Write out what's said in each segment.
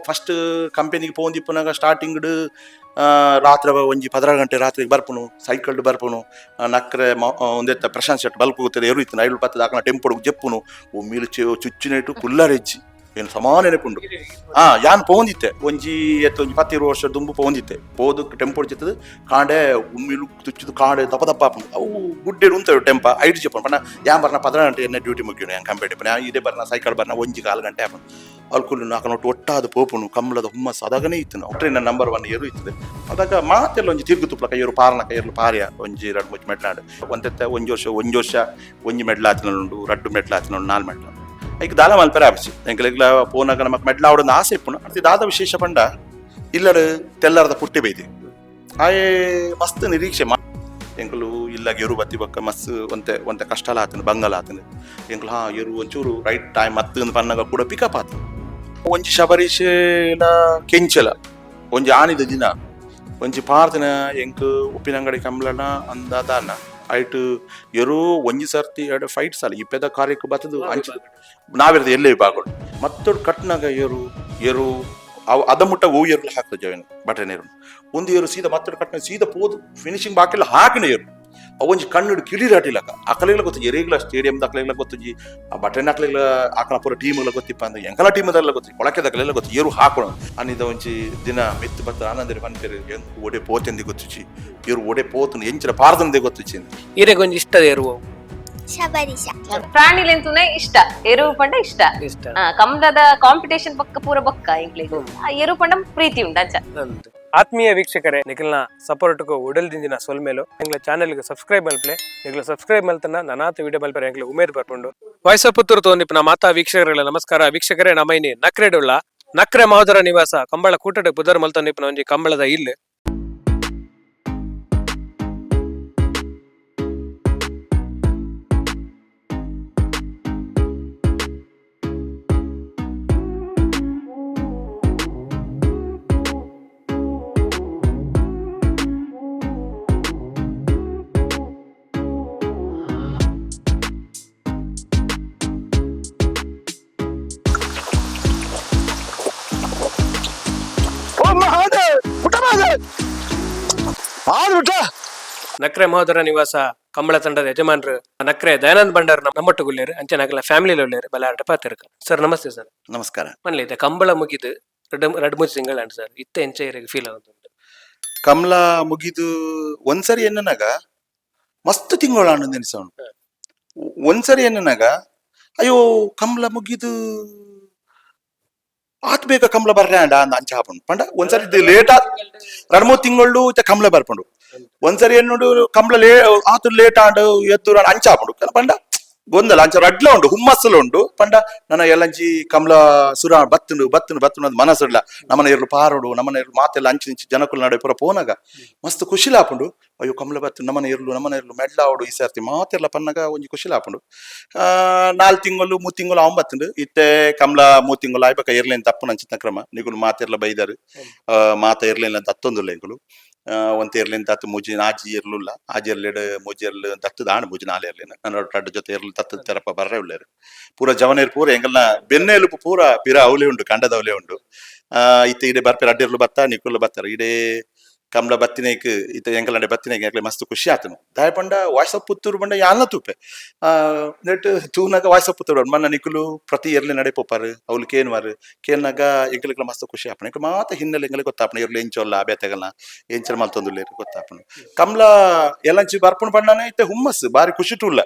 First ಕಂಪೆನಿಗೆ ಪೋಂದಿಪ್ಪುನಾಗ starting ರಾತ್ರಿ ಒಂಜಿ 16 ಗಂಟೆ ರಾತ್ರಿಗೆ ಬರ್ಪುನು, ಸೈಕಲ್ ಬರ್ಪುನು. ನಕ್ರೆ ಒಂದೆತ್ತ ಪ್ರಶಾಂತ್ ಶೆಟ್ ಬಲ್ಪ್ ಗೊತ್ತದೆ ಎರು ಇತ್ತು ಐಳು ಪತ್ತದ ಆಕನ ಟೆಂಪೊಡು ಜೆಪ್ಪುನು. ಒಮ್ಮಿಲು ಚುಚ್ಚಿನೇಟು ಕುಲ್ಲರೆಜ್ಜಿ ಏನು ಸಮಾನ ನೆನಪುಂಡು. ಯಾನ್ ಪೋಂದಿತ್ತೆ ಒಂಜಿ ಎತ್ತ ಒಂಜಿ 10 ವರ್ಷ ದುಂಬು ಪೋಂದಿತ್ತೆ. ಪೋದು ಟೆಂಪೋಡು ಚಿತ್ತದು ಕಾಂಡೆ ಉಮ್ಮಿಲು ತುಚ್ಚಿದು ಕಾಂಡೆ ದಪ್ಪ ದಪ್ಪ ಆಪುಂಡು. ಅವು ಗುಡ್ಡೆಡು ಉಂತವೆ ಟೆಂಪ ಐಟ್ ಜೆಪ್ಪುನು ಪಂಡ ಯಾನ್ ಬರ್ನ 16 ಗಂಟೆ ಎನ್ನ ಡ್ಯೂಟಿ ಮುಗಿಯುನು. ಯಾನ್ ಕಂಪೆನಿ ಪಂಡ ಇದೇ ಬರ್ನ ಸೈಕಲ್ ಬರ್ನ ಒಂಜಿ ಕಾಲು ಗಂಟೆ ಆಪುಂಡು. ಅಲ್ಕುಲು ನಾಕನೊಟ್ಟು ಒಟ್ಟಾದ ಪೋಪುನು. ಕಮ್ಮಲದ ಹುಮ್ಮಸ್ ಅದಾಗನೇ ಇತ್ತು. ಟ್ರೈನ್ ನಂಬರ್ 1 ಏರು ಇತ್ತದೆ. ಅದಾಗ ಮಾತೆಲ್ಲ ಒಂಜಿ ತಿರುಗು ತುಪ್ಲಕ ಏರು ಪಾರನಕ ಏರ್ಲು ಪಾರ್ಯ ಒಂಜಿ ರಡ್ಡ್ ಮೂಜಿ ಮೆಡ್ಲಾಂಡ್ ಒಂತೆತ್ತ ಒಂಜಿ ವರ್ಷ ಒಂಜಿ ವರ್ಷ ಒಂಜಿ ಮೆಡ್ಲ ಆತಿನ ರಡ್ಡು ಮೆಡ್ಲ ಆತಿನ ನಾಲ್ ಮೆಡ್ಲ ಐಕ್ ದಾಲ ಮಲ್ಪೆರೆ ಆಪಿಸಿ ಎಂಕಲೆಗ್ಲ ಪೋನಾಗ ನಮಕ್ ಮೆಡ್ಲ ಆವಡೊಂದು ಆಸೆ ಇಪ್ಪುನು. ಅರ್ತಿ ದಾದ ವಿಶೇಷ ಪಂಡ ಇಲ್ಲಡು ತೆಲ್ಲರ್ದ ಪುಟ್ಟಿ ಬೈದಿ ಆಯೆ ಮಸ್ತ್ ನಿರೀಕ್ಷೆ ಎಂಕುಲು ಇಲ್ಲ ಎರು ಬತ್ತಿ ಬೊಕ್ಕ ಮಸ್ತ್ ಒಂತೆ ಒಂತೆ ಕಷ್ಟಲ ಆತನು ಬಂಗಲ ಆತನು. ಎಂಕುಲು ಹಾ ಎರು ಒಂಚೂರು ರೈಟ್ ಟೈಮ್ ಮತ್ತು ಪನ್ನಗ ಕೂಡ ಪಿಕಪ್ ಆತು. ಒಂಜಿ ಶಬರೀಶಲ ಕೆಂಚಲ ಒಂಜಿ ಆನಿದ ದಿನ ಒಂಜಿ ಪಾರ್ದಿನ ಎಂಕ್ ಉಪ್ಪಿನಂಗಡಿ ಕಂಬ್ಲನ ಅಂದಾದಾನ ಐಟ್ ಎರು ಒಂಜಿ ಸರ್ತಿ ಎರಡು ಫೈಟ್ ಸಾಲ ಇಪ್ಪೆದ ಕಾರ್ಯಕ್ಕೆ ಬತ್ತದು ಅಂಚ ನಾವಿರದ ಎಲ್ಲೇ ವಿಭಾಗಗಳು ಮತ್ತೊಡು ಕಟ್ನಾಗ ಏರು ಏರು ಅವು ಅದ ಮುಟ್ಟ ಹೂ ಏರ್ಲು ಹಾಕ್ತದೆ ಜವನ್ ಬಟನ್ ಏರು ಒಂದು ಏರು ಸೀದಾ ಮತ್ತೊಡು ಕಟ್ನ ಸೀದಾ ಪೋದು ಫಿನಿಶಿಂಗ್ ಬಾಕಿಲ್ಲ ಹಾಕಿನ ಏರು ಅವು ಒಂಜಿ ಕಣ್ಣು ಕಿಡಿರಾಟಿಲಕ ಅಕಲೆಗ್ಲ ಗೊತ್ತು ಎರೇಗ್ಲ ಸ್ಟೇಡಿಯಂ ಅಕಲೆಗ್ಲ ಗೊತ್ತುಜಿ ಆ ಬಟನ್ ಅಕ್ಲೆಗ್ಲ ಆಕಳ ಪೂರ ಟೀಮ್ಲ ಗೊತ್ತಿಪ್ಪ ಅಂದ್ರೆ ಎಂಕಲ ಟೀಮ್ ಗೊತ್ತಿ ಕೊಳಕೆದಕಲೆಲ್ಲ ಗೊತ್ತು ಏರು ಹಾಕೋಣ ಅನಿದ ಒಂಜಿ ದಿನ ಮಿತ್ತು ಬತ್ತ ಆನಂದರಿ ಪನ್ಪೆರು ಎಂಕು ಒಡೆ ಪೋತೆಂದಿ ಗೊತ್ತುಚಿ ಏರು ಒಡೆ ಪೋತನು ಎಂಚಿನ ಪಾರ್ದಂದೆ ಗೊತ್ತುಚಿ. ಈರೆಗ್ ಒಂಜಿ ಇಷ್ಟದ ಎರುವು? ಶಬರೀಷ. ಪ್ರಾಣಿಲೆಂತುನೆ ಇಷ್ಟ, ಎರುವು ಪಂಡ ಇಷ್ಟ. ಇಷ್ಟ. ಕಮಲದ ಕಾಂಪಿಟೇಷನ್ ಪಕ್ಕ ಪೂರ ಬೊಕ್ಕ ಇಂಕ್ಲೆಗ್ ಆ ಎರು ಪಂಡ ಪ್ರೀತಿ ಉಂಡು ಅಂಚ. ಅಂದ್. ಆತ್ಮೀಯ ವೀಕ್ಷಕರೇ, ನಿಖಲ್ನ ಸಪೋರ್ಟ್ಗೂ ಉಡಲ್ ದಿಂಜಿನ ಸೊಲ್ಮೇಲು. ಎಂಗ್ಲ ಚಾನೆಲ್ಗೆ ಸಬ್ಸ್ಕ್ರೈಬ್ ಮಲ್ಪ್ಲೆ. ನಿಗ್ಲ ಸಬ್ಸ್ಕ್ರೈಬ್ ಮಲ್ತನ ನನಾತ ವಿಡಿಯೋ ಮಲ್ಪರೆ ಎಂಗ್ಲ ಉಮೇದ್ ಬರ್ಪುಂಡು. ವಾಯ್ಸ್ ಆಫ್ ಪುತ್ತೂರು ತೋನಿಪ್ನ ಮಾತಾ ವೀಕ್ಷಕರುಗಳ ನಮಸ್ಕಾರ. ವೀಕ್ಷಕರೇ, ನಮೈನಿ ನಕ್ರೆಡುಳ್ಳ ನಕ್ರೆ ಮಹೋದರ ನಿವಾಸ ಕಂಬಳ ಕೂಟಡೆ ಪುದರ್ ಮಲ್ತೊಂದಿಪ್ಪುನ ಒಂಜಿ ಕಂಬಳದ ಇಲ್ಲು. ನಕ್ರೆ ಮಹೋದರ ನಿವಾಸ ಕಂಬಳ ತಂಡದ ಯಜಮಾನರು ನಕ್ರೆ ದಯಾನಂದ್ ಭಂಡಾರ್ ನಮ್ಮೊಟ್ಟುಗುಲ್ಲೇರು. ಅಂಚೆ ನಕಲ ಫ್ಯಾಮಿಲಿ ಉಲ್ಲೇರು ಬಲಾರಟ ಪಾತಿರ್ಕ. ಸರ್, ನಮಸ್ತೆ ಸರ್. ನಮಸ್ಕಾರ. ಮನ್ಲೆ ಇದೆ ಕಂಬಳ ಮುಗಿದು ರಡ್ಡು ರಡ್ಡು ಮೂಜಿ ತಿಂಗಳು ಅಂಡ್ ಸರ್ ಇತ್ತೆ ಎಂಚ ಇರೆಗ್ ಫೀಲ್ ಆಗುಂಟು? ಕಮಲ ಮುಗಿದು ಒಂದ್ಸರಿ ಎನ್ನನಾಗ ಮಸ್ತ್ ತಿಂಗಳು ನೆನೆಸವನು. ಒಂದ್ಸರಿ ಎನ್ನನಾಗ ಅಯ್ಯೋ ಕಮಲ ಮುಗಿದು ಆತ್ ಬೇಗ ಕಮಲ ಬರ್ರೆ ಅಂಡ ಅಂದ ಅಂಚ ಹಾಪುಂಡು. ಪಂಡ ಒಂದ್ಸರಿ ಲೇಟ್ ಆತ್ ಎರಡು ಮೂರು ತಿಂಗಳು ಇತ್ತ ಕಮಲ ಬರ್ಪುಂಡು. ಒಂದ್ಸರಿ ಎನ್ನುಂಡು ಕಮಲ ಲೇ ಆತು ಲೇಟ್ ಆಂಡು ಎದ್ದು ಅಂಚ ಹಾಪುಂಡು. ಪಂಡ ಗೊಂದಲ ಅಂಚ ರಡ್ಲ ಉಂಡು ಹುಮ್ಮಸ್ಸಲು ಉಂಡು. ಪಂಡ ನನ್ನ ಎಲ್ಲಂಚಿ ಕಮಲ ಸುರ ಬತ್ತುಂಡು ಬತ್ತುಂಡು ಬತ್ತುಂಡು ಅಂತ ಮನಸ್ಸುಡ್ಲ ನಮ್ಮನ ಎರ್ಲು ಪಾರೋಡು ನಮ್ಮನ ಎರ್ಲು ಮಾತೆಲ್ಲ ಅಂಚಿ ಇಂಚಿ ಜನಕುಲ ನಡುವೆ ಪೂರ ಪೋನಾಗ ಮಸ್ತ್ ಖುಷಿಲ ಆಪುಂಡು. ಅಯ್ಯೋ ಕಮಲ ಬತ್ತು ನಮ್ಮನ ಎರ್ಲು ನಮ್ಮನ ಎರ್ಲು ಮೆಡ್ಲಾವಡು ಈ ಸರ್ತಿ ಮಾತೆಲ್ಲ ಪನ್ನಗ ಒಂಜಿ ಖುಷಿಲ ಆಪುಂಡು. ನಾಲ್ ತಿಂಗಳು ಮೂರು ತಿಂಗಳು ಅವ್ ಬತ್ತುಂಡು. ಇತ್ತೆ ಕಮಲ ಮೂರು ತಿಂಗಳು ಆಯ್ಬಕ ಎರ್ಲೇನ್ ತಪ್ಪು ನಂಚಿನ ಕ್ರಮ ನಿಗುಲು ಮಾತೆರ್ಲ ಬೈದಾರು. ಮಾತ ಎರ್ಲೇನ್ ಅಂತ ಅತ್ತೊಂದುಲ್ಲ ಎಂಕುಲು. ಒಂತೆ ಎರ್ಲಿನ್ ತತ್ತು ಮೂಜಿ ಆಜಿ ಎರ್ಲುಲ್ಲ ಆಜಿ ಎರ್ಲೆಡ್ ಮೂಜಿ ಎರ್ಲು ತತ್ತು ದಾಣ ಮೂಜಿ ನಾಲ್ ಎರ್ಲಿನ ನನ್ನ ರಡ್ಡು ಜೊತೆ ಎರ್ಲು ತತ್ತು ತೆರಪ ಬರ್ರೆ ಉಳ್ಳೇರು. ಪೂರ ಜವನೇರು ಪೂರ ಎಂಗಲ್ನ ಬೆನ್ನೆ ಎಲುಪು ಪೂರ ಪಿರ ಅವಲೇ ಉಂಡು ಕಂಡದ ಅವಲೇ ಉಂಡು. ಇತ್ತೆ ಇಡೆ ಬರ್ಪೆ ರಡ್ಡೆರ್ಲು ಬತ್ತ ನಿಕುಲು ಬತ್ತಾರೆ. ಇಡೇ ಕಮಲ ಬತ್ತಿನೇಕ್ ಇತ್ತೆ ಎಂಕಲಂಡೆ ಬತ್ತಿನೇಕ್ ಎಂಕ್ಲೆ ಮಸ್ತ್ ಖುಷಿ ಆತನು. ದಾಯ ಪಂಡ ವಾಯ್ಸ್ ಆಫ್ ಪುತ್ತೂರು ಪಂಡ ಯಾನ್ಲ ತೂಪೆ ನೆಟ್ ತೂನಾಗ ವಾಯ್ಸ್ ಆಫ್ ಪುತ್ತೂರು ಮನ್ನ ನಿಕುಲು ಪ್ರತಿ ಎರ್ಲಿ ನಡೆ ಪೋಪಾರು ಅವ್ಲು ಕೇನ್ವಾರು ಕೇನ್ನಾಗ ಎಂಕಲಿಕ್ಲ ಮಸ್ತ್ ಖುಷಿ ಆಪಣ. ಎಂಕ್ಲು ಮಾತ ಹಿನ್ನೆಲೆ ಎಂಕಲೆ ಗೊತ್ತಾಪಣ ಎರ್ಲು ಎಂಚೊಲ್ಲ ಬೇತೆಗಲ್ನ ಎಂಚರ ಮಲ್ತೊಂದುಲ್ಲೇರು ಗೊತ್ತಾಪಣ. ಕಮಲ ಎಲ್ಲಂಚಿ ಬರ್ಪುಂಡು ಪಂಡನೆ ಇತ್ತೆ ಹುಮ್ಮಸ್ ಬಾರಿ ಖುಷಿ ಟುಲ್ಲ.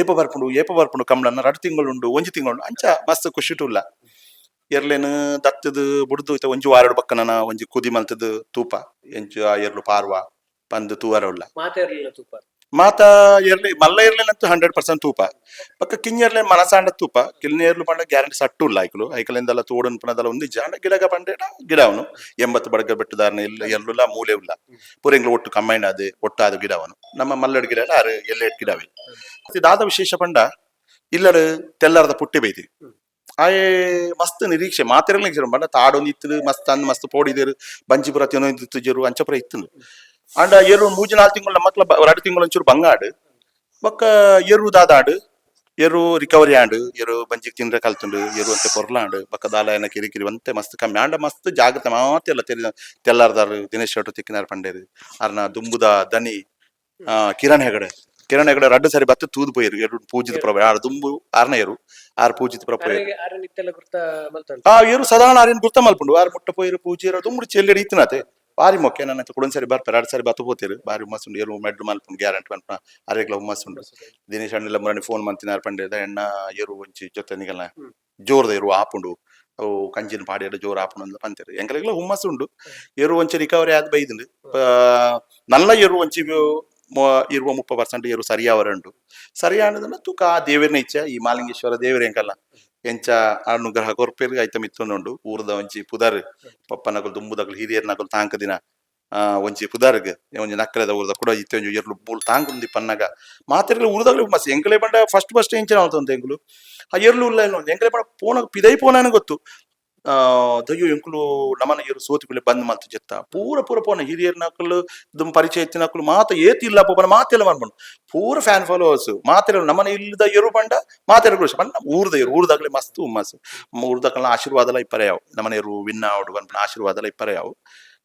ಏಪ ಬರ್ಪುಂಡು ಏಪ ಬರ್ಪುಂಡು ಕಮಲನ್ನ ರಡ್ಡು ತಿಂಗಳುಂಡು ಒಂಜಿ ತಿಂಗಳು ಅಂಚ ಮಸ್ತ್ ಖುಷಿ ಟುಲ್ಲ. ಎರ್ಲೆನ್ ದತ್ತದು ಬುಡ್ದು ಇತ್ತೆ ಒಂಜಿ ವಾರಡು ಬಕ್ಕನನ ಒಂಜಿ ಕುದಿ ಮಲ್ತದು ತೂಪ ಎಂಚು ಆ ಎರ್ಲು ಪಾರ್ವ ಪಂದು ತೂವರ ಉಲ್ಲ. ಮಾತಾಡ್ಲಿಲ್ಲ ತೂಪ? ಮಾತ ಎರ್ಲಿ ಮಲ್ಲ ಎರ್ಲೆನಂತೂ 100% ತೂಪ. ಪಕ್ಕ ಕಿಂಜರ್ಲೆ ಮನಸಾಂಡ ತೂಪ. ಕಿಲ್ನ ಎರ್ಲು ಪಂಡ ಗ್ಯಾರಂಟಿ ಸಟ್ಟು ಉಲ್ಲ. ಐಕಲು ಐಕಲಿಂದೆಲ್ಲ ತೋಡನ್ ಪನದಲ್ಲ ಒಂದು ಜಾಣ ಗಿಡಗ ಪಂಡೇಟ ಗಿಡವನು 80 ಬಡಗ ಬೆಟ್ಟುದಾರನ ಇಲ್ಲ ಎಲ್ಲುಲ್ಲ ಮೂಲೆ ಉಲ್ಲ ಪೂರೆಂಗ್ಲು ಒಟ್ಟು ಕಂಬೈಂಡ್ ಅದು ಒಟ್ಟಾದ ಗಿಡವನು ನಮ್ಮ ಮಲ್ಲಡ್ ಗಿಡ ಆರು ಎಲ್ಲೆಟ್ ಗಿಡವೇ. ಇದಾದ ವಿಶೇಷ ಪಂಡ ಇಲ್ಲಡು ತೆಲ್ಲರ್ದ ಪುಟ್ಟಿ ಬೈದಿ ಆಯೆ ಮಸ್ತ್ ನಿರೀಕ್ಷೆ ಮಾತಿರಲ್ಲ ನಿರೀಕ್ಷೆ ಪಂಡ ತಾಡೊಂದು ಇತ್ತು ಮಸ್ತ್ ಅಂದ್ ಮಸ್ತ್ ಪೋಡಿದೇರು ಬಂಜಿಪುರ ತಿನ್ನೊಂದಿತ್ತು ಜರು ಅಂಚಪುರ ಇತ್ತು. ಅಂಡ ಏರು ಮೂಜಿ ನಾಲ್ಕು ತಿಂಗಳು ಮಕ್ಳ ಎರಡು ತಿಂಗಳು ಒಂಚೂರು ಬಂಗಾಡು ಬೊಕ್ಕ ಎರು ದಾದಾಡು. ಎರು ರಿಕವರಿ ಆಂಡ್ ಎರು ಬಂಜಿಗ್ ತಿಂದ್ರೆ ಕಲ್ತುಂಡು ಎರು ಅಂತೆ ಪೊರ್ಲಾಂಡ್ ಬೊಕ್ಕ ದಾಲ ಕಿರಿಕಿರಿ ಒಂತೆ ಮಸ್ತ್ ಕಮ್ಮಿ ಆಂಡ ಮಸ್ತ್ ಜಾಗ್ರತೆ ಮಾತೆಲ್ಲ ತೆರಿ ತೆಲ್ಲಾರ್ದಾರು ದಿನೇಶ್ ಶೆಟ್ರು ತಿಕ್ಕಿನಾರ್ ಪಂಡೇರು ಅರ್ನ ದುಂಬುದ ದನಿ ಕಿರಣ್ ಹೆಗಡೆ ಕಿರಣ್ ಹೆಗಡೆ ರಡ್ಡು ಸರಿ ಬತ್ತು ತೂದು ಪೋಯೆರು ಎರು ಪೂಜಿತ ಪ್ರಭ ಆರ್ ದುಂಬು ಆರ್ನ ಎರು ಆರ್ ಪೂಜಿತ ಪ್ರಭ ಆರೆಗ್ ಆರೆನ್ ಇತ್ತೆಲ್ಲ ಗುರ್ತ ಮಲ್ತೊಂಡು ಆ ಏರು ಸಾಧಾರಣ ಆರೇನು ಗುರ್ತ ಮಲ್ಪುಂಡು ಆರ್ ಮುಟ್ಟ ಪೋಯಿರು ಪೂಜೆರು ದುಂಬುಡು ಚೆಲ್ಲೆಡ್ ಇತ್ತಿನತೆ ಬಾರಿ ಮೊಕ್ಕೆ ನನ್ನ ಕುಡೊಂದ್ ಸರಿ ಬರ್ಪೆರ್ ರಡ್ಡ್ ಸರಿ ಬತ್ತು ಪೋತೇರು ಬಾರಿ ಹುಮ್ಮಸ್ ಉಂಡು ಏರು ಮೆಡ್ಲು ಮಲ್ಪುಂಡು ಗ್ಯಾರಂಟಿ ಪನ್ಪುನ ಅರೆಗ್ಲ ಹುಮ್ಮಸ್ ಉಂಡು ದಿನೇಶ್ ಅಣ್ಣಲ ಮುರಣಿ ಫೋನ್ ಮಂತಿನಾರ್ ಪಂಡೆದ ಎಣ್ಣ ಏರು ಒಂಚಿ ಜೊತೆ ನಿಗಲ್ನ ಜೋರ್ದ ಏರು ಆಪುಂಡು ಅವು ಕಂಜಿನ ಪಾಡಿಯಡ ಜೋರು ಆಪುಂಡು ಅಂದ್ ಪಂತೆರ್ ಎಂಕಲೆಗ್ಲ ಹುಮ್ಮಸ್ ಉಂಡು ಏರು ಒಂಚಿ ರಿಕವರಿ ಆದ್ ಬೈದುಂಡು ನಲ್ಲ ಏರು ಒಂಚಿ 20-30% ಏರು ಸರಿಯಾವರೆ ಉಂಡು ಸರಿಯಾನದನ್ನ ತೂಕ ಆ ದೇವೆರ್ನ ಇಚ್ಛೆ ಈ ಮಾಲಿಂಗೇಶ್ವರ ದೇವೆರ್ ಎಂಕಲ್ಲ ಎಂಚ ಅನುಗ್ರಹ ಕೊರ್ಪೆರ್ ಐತ ಮಿತ್ತುಂಡು ಊರ್ದ ಒಂಜಿ ಪುದರ್ ಪಪ್ಪನಕುಲು ದುಂಬುದಕುಲು ಹಿರಿಯರ್ನಕುಲು ತಾಂಕ ದಿನ ಒಂಜಿ ಪುದರ್ಗ್ ಒಂಜಿ ನಕ್ಕರೆದ ಊರ್ದ ಕೂಡ ಇತ್ತೆ ಒಂಜಿ ಎರ್ಲು ಮೂಲು ತಾಂಕುಂದಿ ಪನ್ನಗ ಮಾತೆರ್ಲ ಊರ್ದಾಗಲು ಮಸ್ತ್ ಎಂಕಲೆ ಪಂಡ ಫಸ್ಟ್ ಫಸ್ಟ್ ಎಂಚಿನ ಆವತ್ತಂತ ಎಂಕುಲು ಆ ಎರ್ಲು ಉಲ್ಲ ಇಲ್ಲ ಎಂಕಲೆ ಪಂಡ ಪೋನ ಪಿದೈ ಪೋನಾನ ಗೊತ್ತು ದಯ್ಯೋ ಎಂಕುಲು ನಮನ ಎರು ಸೋತಿಕುಲೆ ಬಂದ್ ಮಲ್ತು ಜೆತ್ತ ಪೂರ ಪೂರ ಪೋನ ಹಿರಿಯರ್ನಕುಲು ದುಮ್ ಪರಿಚಯ ಇತ್ತಿನಕುಲು ಮಾತ ಏತಿ ಇಲ್ಲ ಪೋಪನ ಮಾತೆಲ್ಲ ಮನ್ಪುಂಡು ಪೂರ ಫ್ಯಾನ್ ಫಾಲೋವರ್ಸ್ ಮಾತೆಲ್ಲ ನಮನ ಇಲ್ಲದ ಎರು ಪಂಡ ಮಾತೆಲ್ಲ ಖುಷಿ ಪಂಡ ಊರ್ದ ಎರು ಊರ್ದಾಗಲೇ ಮಸ್ತ್ ಹುಮ್ಮಸ್ಸು ಊರ್ದಕಲ್ನ ಆಶೀರ್ವಾದಲ ಇಪ್ಪರೆ ಯಾವು ನಮನ ಎರು ವಿನ್ ಆವಡು ಪನ್ಪುನ ಆಶೀರ್ವಾದಲ ಇಪ್ಪರೆ ಯಾವು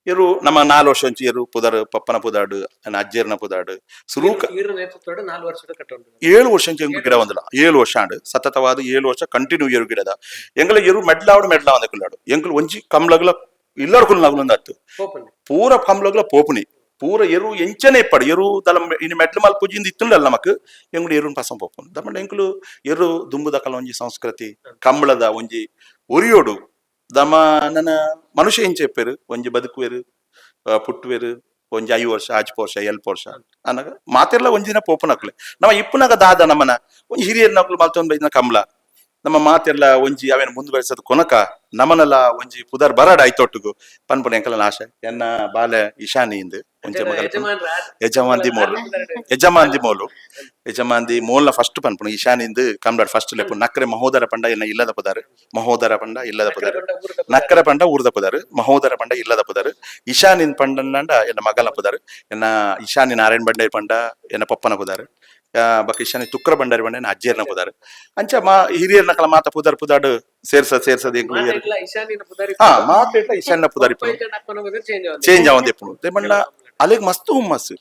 ಎರು ನಮ್ಮ ನಾಲ್ ವರ್ಷ ಒಂಚಿ ಎರು ಪುದರ್ ಪಪ್ಪನ ಪುದಾಡು ನನ್ನ ಅಜ್ಜೆರ್ನ ಪುದಾಡು ಸುರೂಕ ಈರ್ನ ನೇತೃತ್ವಡ್ 4 ವರ್ಷದ ಕಟ್ಟೊಂಡು 7 ವರ್ಷ ಎಂಕು ಗಿಡ ಒಂದಲ್ಲ 7 ವರ್ಷ ಆಂಡ್ ಸತತವಾದ 7 ವರ್ಷ ಕಂಟಿನ್ಯೂ ಎರು ಗಿಡದ ಎಂಕಲ ಎರು ಮೆಡ್ಲಾವಡು ಮೆಡ್ಲಾವಂದ ಕುಲ್ಲಾಡು ಎಂಕುಲು ಒಂಜಿ ಕಮ್ಲಗ್ಲ ಇಲ್ಲಡ್ ಕುಲ್ನಾಗುಲು ಅತ್ತು ಪೋಪುಂಡು ಪೂರ ಕಮ್ಲಗ್ಲ ಪೋಪುನಿ ಪೂರ ಎರು ಎಂಚನೆ ಇಪ್ಪಡು ಎರು ದಲ ಇನಿ ಮೆಡ್ಲು ಮಲ್ಪುಜಿಂದ ಇತ್ತುಂಡಲ್ಲ ನಮಕ್ ಎಂಕುಲು ಎರುನ್ ಪಸಂ ಪೋಪುನು ದಮಂಡ ಎಂಕುಲು ಎರು ದುಂಬುದಕಲ ಒಂಜಿ ಸಂಸ್ಕೃತಿ ಕಮ್ಳದ ಒಂಜಿ ಒರಿಯೋಡು ದಮ ನನ ಮನುಷ್ಯ ಎಂಚ ಇಪ್ಪೆರು ಒಂಜಿ ಬದುಕುವೆರು ಪುಟ್ಟುವೆರು ಒಂಜಿ 5 ವರ್ಷ 6 ವರ್ಷ 7 ವರ್ಷ ಅನಗ ಮಾತೆರ್ಲ ಒಂಜಿನ ಪೋಪುನಕ್ಲೆ ನಮ್ಮ ಇಪ್ಪುನಗ ದಾದ ನಮ್ಮನ ಒಂಜಿ ಹಿರಿಯರ್ನಕ್ಲು ಮಲ್ತೊಂದು ಬೈದಿನ ಕಮ್ಲ ನಮ್ಮ ಮಾತೆರ್ಲ ಒಂಜಿ ಅವೇನು ಮುಂದುವರಿಸೋದು ಕೊನಕ ನಮನಲ ಒಂಜಿ ಪುದರ್ ಬರಾಡ ಐತೊಟ್ಟುಗು ಪನ್ಪುನ ಎಂಕಲನ ಆಶೆ ಎನ್ನ ಬಾಲೆ ಇಶಾನಿ ಇಂದು ಒಂಜಿ ಮಗಲ್ ಯಜಮಾನ್ದಿ ಮೋಲು ಯಜಮಾನ್ದಿ ಮೋಲು ಯಜಮಾನ್ದಿ ಮೋಲ್ನ ಫಸ್ಟ್ ಪನ್ಪುನು ಇಶಾನಿಂದು ಕಮ್ಲಾಡ್ ಫಸ್ಟ್ ಲೆಪ್ಪು ನಕ್ರೆ ಮಹೋದರ ಪಂಡ ಎನ್ನ ಇಲ್ಲದ ಪುದಾರು ಮಹೋದರ ಪಂಡ ಇಲ್ಲದ ಪುದಾರು ನಕ್ಕರ ಪಂಡ ಊರ್ದ ಪುದಾರು ಮಹೋದರ ಪಂಡ ಇಲ್ಲದ ಪುದಾರು ಇಶಾನಿನ್ ಪಂಡನ್ನಂಡ ಎನ್ನ ಮಗಲ ಪುದಾರು ಎನ್ನ ಇಶಾನಿ ನಾರಾಯಣ ಬಂಡಾರಿ ಪಂಡ ಎನ್ನ ಪಪ್ಪನ ಪುದಾರು ಬೊಕ್ಕ ಇಶಾನಿ ತುಕ್ರ ಬಂಡಾರಿ ಪಂಡ ಎನ್ನ ಅಜ್ಜಿಯರ್ನ ಪುದಾರು ಅಂಚ ಮಾ ಹಿರಿಯರ್ನ ಕಲ ಮಾತ ಪುದಾರ್ ಪುದಾಡು ಸೇರ್ಸ ಸೇರ್ಸದ ಎಂಕುಲು ಹಾ ಮಾತೆಟ್ಲ ಇಶಾನ್ಯ ಪುದಾರಿ ಚೇಂಜ್ ಆವಂದಿಪ್ಪುಂಡು they ಬಂಡ ಅಲೆಗ್ ಮಸ್ತ್ ಹುಮ್ಮಸ್ಸು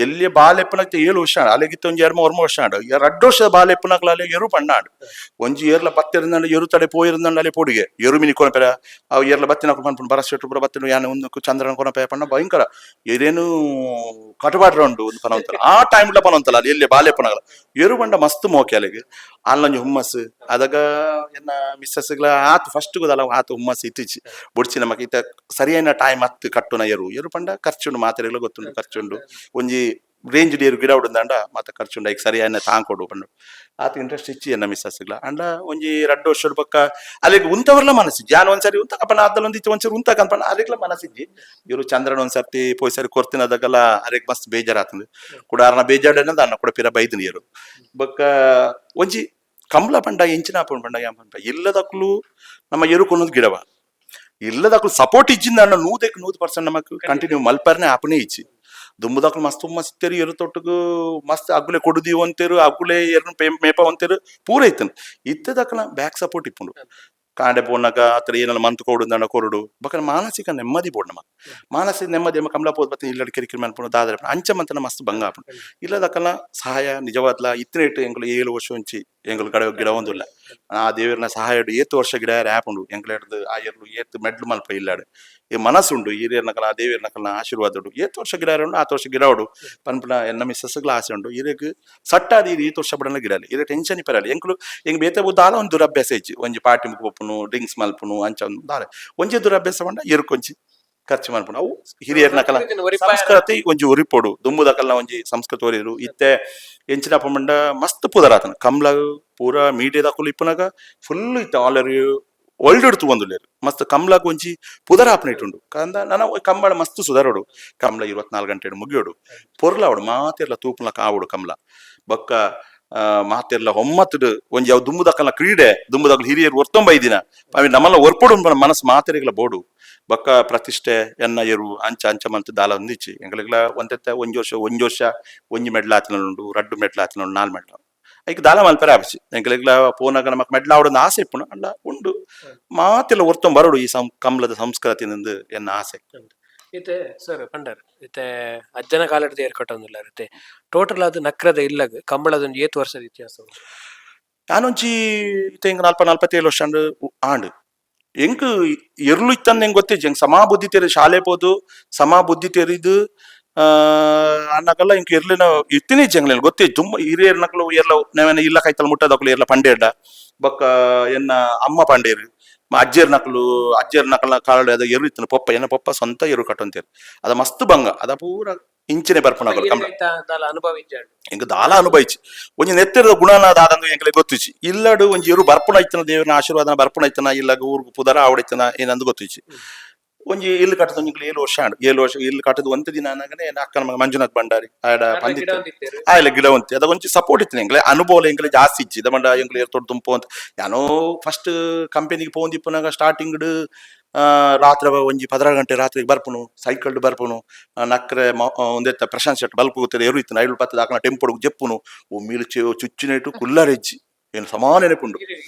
ಎಲ್ಲಿ ಬಾಲೆಪ್ಪನಕ್ಕೆ 7 ವರ್ಷ ಆಂಡ್ ಅಲೆಗಿತ್ತ ಒಂಜಿ 2-3 ವರ್ಷ ಆಂಡ್ ರಡ್ಡು ವರ್ಷ ಬಾಲೆಪ್ಪನಕ್ಲ ಅಲೆಗ್ ಎರು ಪಂಡ ಆಂಡ್ ಒಂಜಿ ಏರ್ಲ ಬತ್ತಿರಂದಂಡ ಎರು ತಡೆ ಪೋಯಿರಂದಂಡ ಅಲೆ ಪೋಡಿಗೆ ಎರು ಮಿನಿ ಕೊನಪೆರ ಅವು ಏರ್ಲ ಬತ್ತಿನಕ್ಲು ಪನ್ಪುಂಡು ಬರ ಶೆಟ್ರು ಪೂರ ಬತ್ತಿನ ಯಾನ ಒಂದು ಚಂದ್ರನ ಕೊನಪೆ ಪಂಡ ಭಯಂಕರ ಏರೇನು ಕಟುಬಾಟ್ರ ಉಂಡು ಒಂದು ಪನವಂತಲ್ಲ ಆ ಟೈಮ್ ಪನವಂತಲ್ಲ ಅಲ್ಲಿ ಎಲ್ಲಿ ಬಾಲೆಪ್ಪನಗಲ ಎರು ಬಂಡ ಮಸ್ತ್ ಮೋಕೆ ಅಲೆಗ್ ಅಲ್ಲೊಂಜಿ ಹುಮ್ಮಸ್ಸು ಅದಾಗ ಎನ್ನ ಮಿಸ್ಸಸ್ಗಳ ಆತು ಫಸ್ಟ್ ಗೊದಲ್ಲ ಆತು ಹುಮ್ಮಸ್ಸು ಇತ್ತೀಚಿ ಬುಡ್ಚಿ ನಮಕ್ ಇತ್ತ ಸರಿಯಾದ ಟೈಮ್ ಅತ್ತು ಕಟ್ಟುನ ಎರು ಎರು ಪಂಡ ಖರ್ಚುಂಡು ಮಾತ್ರೆಗಳ ಗೊತ್ತುಂಡು ಖರ್ಚುಂಡು ಒಂಜಿ ರೇಂಜ್ ಎರು ಗಿಡ ಉಂಡಾಂಡ ಮಾತ ಖರ್ಚುಂಡು ಐಕ್ ಸರಿಯಾದ ತಾಂಕೊಡು ಪಂಡು ಆತ ಇಂಟ್ರೆಸ್ಟ್ ಇಚ್ಚಿ ಎನ್ನ ಮಿಸ್ಸಸ್ಗಳ ಅಂಡ ಒಂಜಿ ರಡ್ಡು ವರ್ಷದ ಪಕ್ಕ ಅಲ್ಲಿಗೆ ಉಂತವರ್ಲ ಮನಸ್ಸಿಜ್ಜಿ ಯಾನ್ ಒಂದ್ಸರಿ ಉಂತ ಅಪ್ಪನ ಅದ್ದಲ ಒಂದಿತ್ತು ಒಂದ್ಸರಿ ಉಂತಕ ಅನ್ಪಂಡ ಅಲ್ಲಿಗ್ಲ ಮನಸ್ಸಿಜ್ಜಿ ಇವರು ಚಂದ್ರನ ಒಂದ್ಸರ್ತಿ ಪೋಯ್ ಸರಿ ಕೊರ್ತಿನದಾಗಲ್ಲ ಅರೆಗ್ ಮಸ್ತ್ ಬೇಜಾರಾತಂದು ಕೂಡ ಅರ್ನ ಬೇಜಾಡನ್ನದ ಅನ್ನ ಕೂಡ ಪಿರ ಬೈದಿನ ಇರು ಬೊಕ್ಕ ಒಂಜಿ ಕಂಬ್ಲ ಪಂಡ ಎಂಚಿನ ಪಂಡ ಪಂಡ ಯಾನ್ ಪಂಡ ಇಲ್ಲದಕ್ಲು ನಮ್ಮ ಎರು ಕೊನ್ನೋದು ಗಿಡವ ಇಲ್ಲದಕ್ಲು ಸಪೋರ್ಟ್ ಇಜ್ಜಿಂದ ಅಣ್ಣ 100% ನಮಕ್ ಕಂಟಿನ್ಯೂ ಮಲ್ಪರ್ನೆ ಆಪನೇ ಇಚ್ಚಿ ದುಂಬುದಕ್ಲು ಮಸ್ತ್ ಮಸ್ತ್ ಎರು ತೊಟ್ಟುಗು ಮಸ್ತ್ ಅಗ್ಗುಲೆ ಕೊಡುದೀವು ಅಂತೇರು ಅಗ್ಗುಲೆ ಎರು ಮೇಪ ಅಂತೇರು ಪೂರ ಇತ್ತನು ಇತ್ತದಕ್ಕಲ ಬ್ಯಾಕ್ ಸಪೋರ್ಟ್ ಇಪ್ಪುಂಡು ಕಾಂಡೆ ಪೋನಾಗ ಆತರ ಏನೆಲ್ಲ ಮಂತ್ ಕೊಡು ದಂಡ ಕೊರಡು ಬಕ ಮಾನಸಿಕ ನೆಮ್ಮದಿ ಬೋಡು ನಮ ಮಾನಸಿಕ ನೆಮ್ಮದಿ ಎಮ್ಮ ಕಮಲ ಪೋದ್ ಬತ್ತೆ ಇಲ್ಲಡ್ ಕಿರಿಕಿರಿ ಮನ್ಪುಂಡು ದಾದರ ಅಂಚ ಮಂತನ ಮಸ್ತ್ ಬಂಗ ಆಪುಂಡು ಇಲ್ಲದಕ್ಕಲ್ಲ ಸಹಾಯ ನಿಜವಾದ್ಲ ಇತ್ತನೇಟು ಎಂಕುಲು 7 ವರ್ಷ ಒಂಚಿ ಎಂಕುಲು ಗಡ ಗಿಡ ಒಂದುಲ್ಲ ಆ ದೇವರನ ಸಹಾಯ ಏತು ವರ್ಷ ಗಿಡ ಆಪುಂಡು ಎಂಕುಲು ಆ ಎರ್ಲು ಏತು ಮೆಡ್ಲು ಮಲ್ಪ ಇಲ್ಲಾಡು ಈ ಮನಸ್ಸುಂಡು ಹಿರಿಯರ್ನಕಲ ಆ ದೇವಿಯರ್ನಕಲ ಆಶೀರ್ವಾದ ಉಂಡು ಏತು ವರ್ಷ ಗಿಡ ಉಂಡು ಆತು ವರ್ಷ ಗಿಡ ಉಂಡು ಪನ್ಪುನ ಎನ್ನ ಮಿಸ್ಸಸ್ಗಳ ಆಸೆ ಉಂಡು ಇರಕ್ ಸಟ್ಟಾದ ಇದು ಏತು ವರ್ಷ ಬಡಲ ಗಿಡಲಿ ಇರ ಟೆನ್ಷನ್ ಇಪ್ಪರಲ್ಲ ಎಂಕುಲು ಎಂಕ್ ಬೇತೆ ದಾಲ ಒಂದು ದುರಭ್ಯಾಸ ಇಜ್ಜಿ ಒಂಜಿ ಪಾರ್ಟಿ ಮುಕ್ ಪೋಪುನು ಡ್ರಿಂಕ್ಸ್ ಮಲ್ಪುನು ಅಂಚ ಒಂದು ದಾಲ ಒಂಜಿ ದುರಭ್ಯಾಸ ಪಂಡ ಎರುಕೊಂಚಿ ಖರ್ಚು ಮಲ್ಪುನು ಅವು ಹಿರಿಯರ್ನಕಲ ಸಂಸ್ಕೃತಿ ಒಂಜಿ ಒರಿಪೊಡು ದುಂಬುದಕಲ್ನ ಒಂಜಿ ಸಂಸ್ಕೃತಿ ಒರಿರು ಇತ್ತೆ ಎಂಚಿನ ಪಂಡ ಮಸ್ತ್ ಪುದರಾತನ ಕಮ್ಲ ಪೂರ ಮೀಡಿಯಾದಕುಲು ಇಪ್ಪುನಗ ಫುಲ್ ಇತ್ತೆ ಆಲ್ರೆಡಿ ವರ್ಲ್ಡ್ ತೂವೊಂದುಲ್ಲೆರ್ ಮಸ್ತ್ ಕಮ್ಲಾಗ್ ಒಂಜಿ ಪುದರ್ ಆಪುನ ಕಂದ ನನ ಕಂಬಳ ಮಸ್ತ್ ಸುಧಾರೋಡು ಕಮ್ಲ 24 ಗಂಟೆ ಮುಗಿಯೋಡು ಪೊರ್ಲಾವಡು ಮಾತೆರ್ಲ ತೂಪುಲಕ ಆವಡು ಕಮ್ಲ ಬೊಕ್ಕ ಮಾತೆರ್ಲ ಒಮ್ಮತ್ತುಡು ಒಂಜಿ ಅವು ದುಂಬುದಕಲ್ನ ಕ್ರೀಡೆ ದುಂಬುದಕಲ್ ಹಿರಿಯರು ಒರ್ತೊಂಬೈದಿನ ಅವಿ ನಮ್ಮಲ್ಲ ಒರ್ಪೊಡು ಮನಸ್ಸು ಮಾತೆರೆಗ್ಲ ಬೋಡು ಬೊಕ್ಕ ಪ್ರತಿಷ್ಠೆ ಎನ್ನ ಎರು ಅಂಚ ಅಂಚ ಮಂತ್ ದಾಲ ಒಂದಿಚ್ಚಿ ಎಂಕಲೆಗ್ಲ ಒಂತೆತ್ತ ಒಂಜಿ ವರ್ಷ ಒಂಜಿ ವರ್ಷ ಒಂಜಿ ಮೆಡ್ಲ್ ಆತಿನ ಉಂಡು ರಡ್ಡು ಮೆಡ್ಲ್ ಆತಿನ ಉಂಡು 4 ಮೆಡ್ಲ್ ಐಕ್ ದಾಲ ಮಲ್ಪರೆ ಆಪುಜಿ. ಎಂಕ್ಲೆಗ್ಲ ಪೋನಾಗ ನಮಕ್ ಮೆಡ್ಲ್ ಆವೊಡೊಂದು ಆಸೆ ಇಪ್ಪುಂಡು. ಅಂಡ ಉಂಡು ಮಾತೆಲ್ಲ ಒರ್ತೊಂದು ಬರೊಡು ಈ ಕಂಬ್ಲದ ಸಂಸ್ಕೃತಿ ಇಂದ್ ಎನ್ನ ಆಸೆ. ಇತ್ತೆ ಸರ್ ಪಂಡರ್ ಇತ್ತೆ ಅಜ್ಜನ ಕಾಲಡ್ ಏರ್ಕಟ್ಟೊಂದುಲ್ಲಾರ್. ಇತ್ತೆ ಟೋಟಲ್ ಆದ್ ನಕ್ರದ ಇಲ್ಲಗ್ ಕಂಬಳದ ಒಂಜಿ ಏತ್ ವರ್ಷದ ಇತಿಹಾಸ ಉಂಡು? ಯಾನೊಂಜಿ ಇತ್ತೆ ಎಂಕ್ ನಲ್ಪ 47 ವರ್ಷ ಆಂಡ್ ಆಂಡ್. ಎಂಕ್ ಎರ್ಲು ಇತ್ತಂದ್ ಎಂಕ್ ಗೊತ್ತಿಜ್ಜಿ. ಎಂಕ್ ಸಮಾ ಬುದ್ಧಿ ತೆರಿ ಶಾಲೆ ಪೋದು ಸಮಾ ಬುದ್ಧಿ ತೆರಿದ್ ಅನ್ನಕಲ್ಲ ಎಂಕ್ ಎರ್ಲಿನ ಇತ್ತಿನ ಇಜ್ಜಿ, ಎಂಕ್ಲೆನ ಗೊತ್ತಿಜ್ಜಿ. ತುಂಬ ಹಿರಿಯರ್ನಕ್ಲು ಎರ್ಲ ನಾವೇನ ಇಲ್ಲ ಕೈತಲ್ ಮುಟ್ಟದಕ್ಲು ಎರ್ಲ ಪಂಡೇರ್ಡ ಬೊಕ್ಕ ಎನ್ನ ಅಮ್ಮ ಪಂಡೇರು, ಅಜ್ಜೆರ್ನಕ್ಲು ಅಜ್ಜೆರ್ನಕ್ಲ ಕಾಲಡ್ ಅದ ಎರು ಇತ್ತಿನ ಪೊಪ್ಪ, ಎನ್ನ ಪೊಪ್ಪ ಸ್ವಂತ ಎರು ಕಟ್ಟೊಂತೇರು. ಅದ ಮಸ್ತ್ ಬಂಗ ಅದ ಪೂರ ಇಂಚಿನೆ ಬರ್ಪುನಕುಲು ಕಂಬಳ. ಐತ ದಾಲ ಅನುಭವ ಇಜ್ಜಾಂಡ್? ಎಂಕ್ ದಾಲ ಅನುಭವಿಸಿ ಒಂಜಿ ನೆತ್ತಿರದ ಗುಣನ ದಾದಂದು ಎಂಕ್ಲೆ ಗೊತ್ತಿಚ್ಚಿ. ಇಲ್ಲಡು ಒಂಜಿ ಎರು ಬರ್ಪುನ ಇತ್ತನ, ದೇವರನ ಆಶೀರ್ವಾದನ ಬರ್ಪುನ ಇತ್ತನ, ಇಲ್ಲಗ ಊರ್ಗ್ ಪುದರ ಆವಡಿತ್ತನ ಏನಂದು ಗೊತ್ತಿಚ್ಚಿ. ಒಂಜಿ ಇಲ್ಲು ಕಟ್ಟದ ಒಂಜಿ 7 ವರ್ಷ ಆಂಡ್. 7 ವರ್ಷ ಇಲ್ಲು ಕಟ್ಟದ ಒಂತೆ ದಿನ ಆನಗನೆ ಎನ್ನ ಅಕ್ಕನ ಮಗ ಮಂಜುನಾಥ್ ಭಂಡಾರಿ ಆಯಡ ಪಂದಿತ್ತು ಆಯ್ಲ ಗಿಡ ಒಂತಿ ಅದ ಒಂಜಿ ಸಪೋರ್ಟ್ ಇತ್ತು ಎಂಕ್ಲೆ. ಅನುಭವ ಎಂಕ್ಲೆ ಜಾಸ್ತಿ ಇಜ್ಜಿ. ದಮಂಡ ಎಂಕ್ಲೆ ಏರ್ತೊಡ್ ತುಂಪು ಅಂತ ಯಾನೋ ಫಸ್ಟ್ ಕಂಪನಿಗೆ ಪೋಂದಿಪ್ಪುನಾಗ ಸ್ಟಾರ್ಟಿಂಗ್ ರಾತ್ರಿ ಒಂಜಿ 16 ಗಂಟೆ ರಾತ್ರಿಗೆ ಬರ್ಪುನು, ಸೈಕಲ್ಡ್ ಬರ್ಪುನು. ನಕ್ರೆ ಒಂದೆತ್ತ ಪ್ರಶಾಂತ್ ಶೆಟ್ ಬಲ್ಪ್ ಗೊತ್ತಿದೆ ಎರು ಇತ್ತು ಐಳು ಪತ್ತದ ಆಕನ ಟೆಂಪೊಡು ಜೆಪ್ಪುನು ಒಮ್ಮಿಲು ಚುಚ್ಚಿನೇಟು ಕುಲ್ಲರೆಜ್ಜಿ ಏನು ಸಮಾನ ನೆನಪುಂಡು.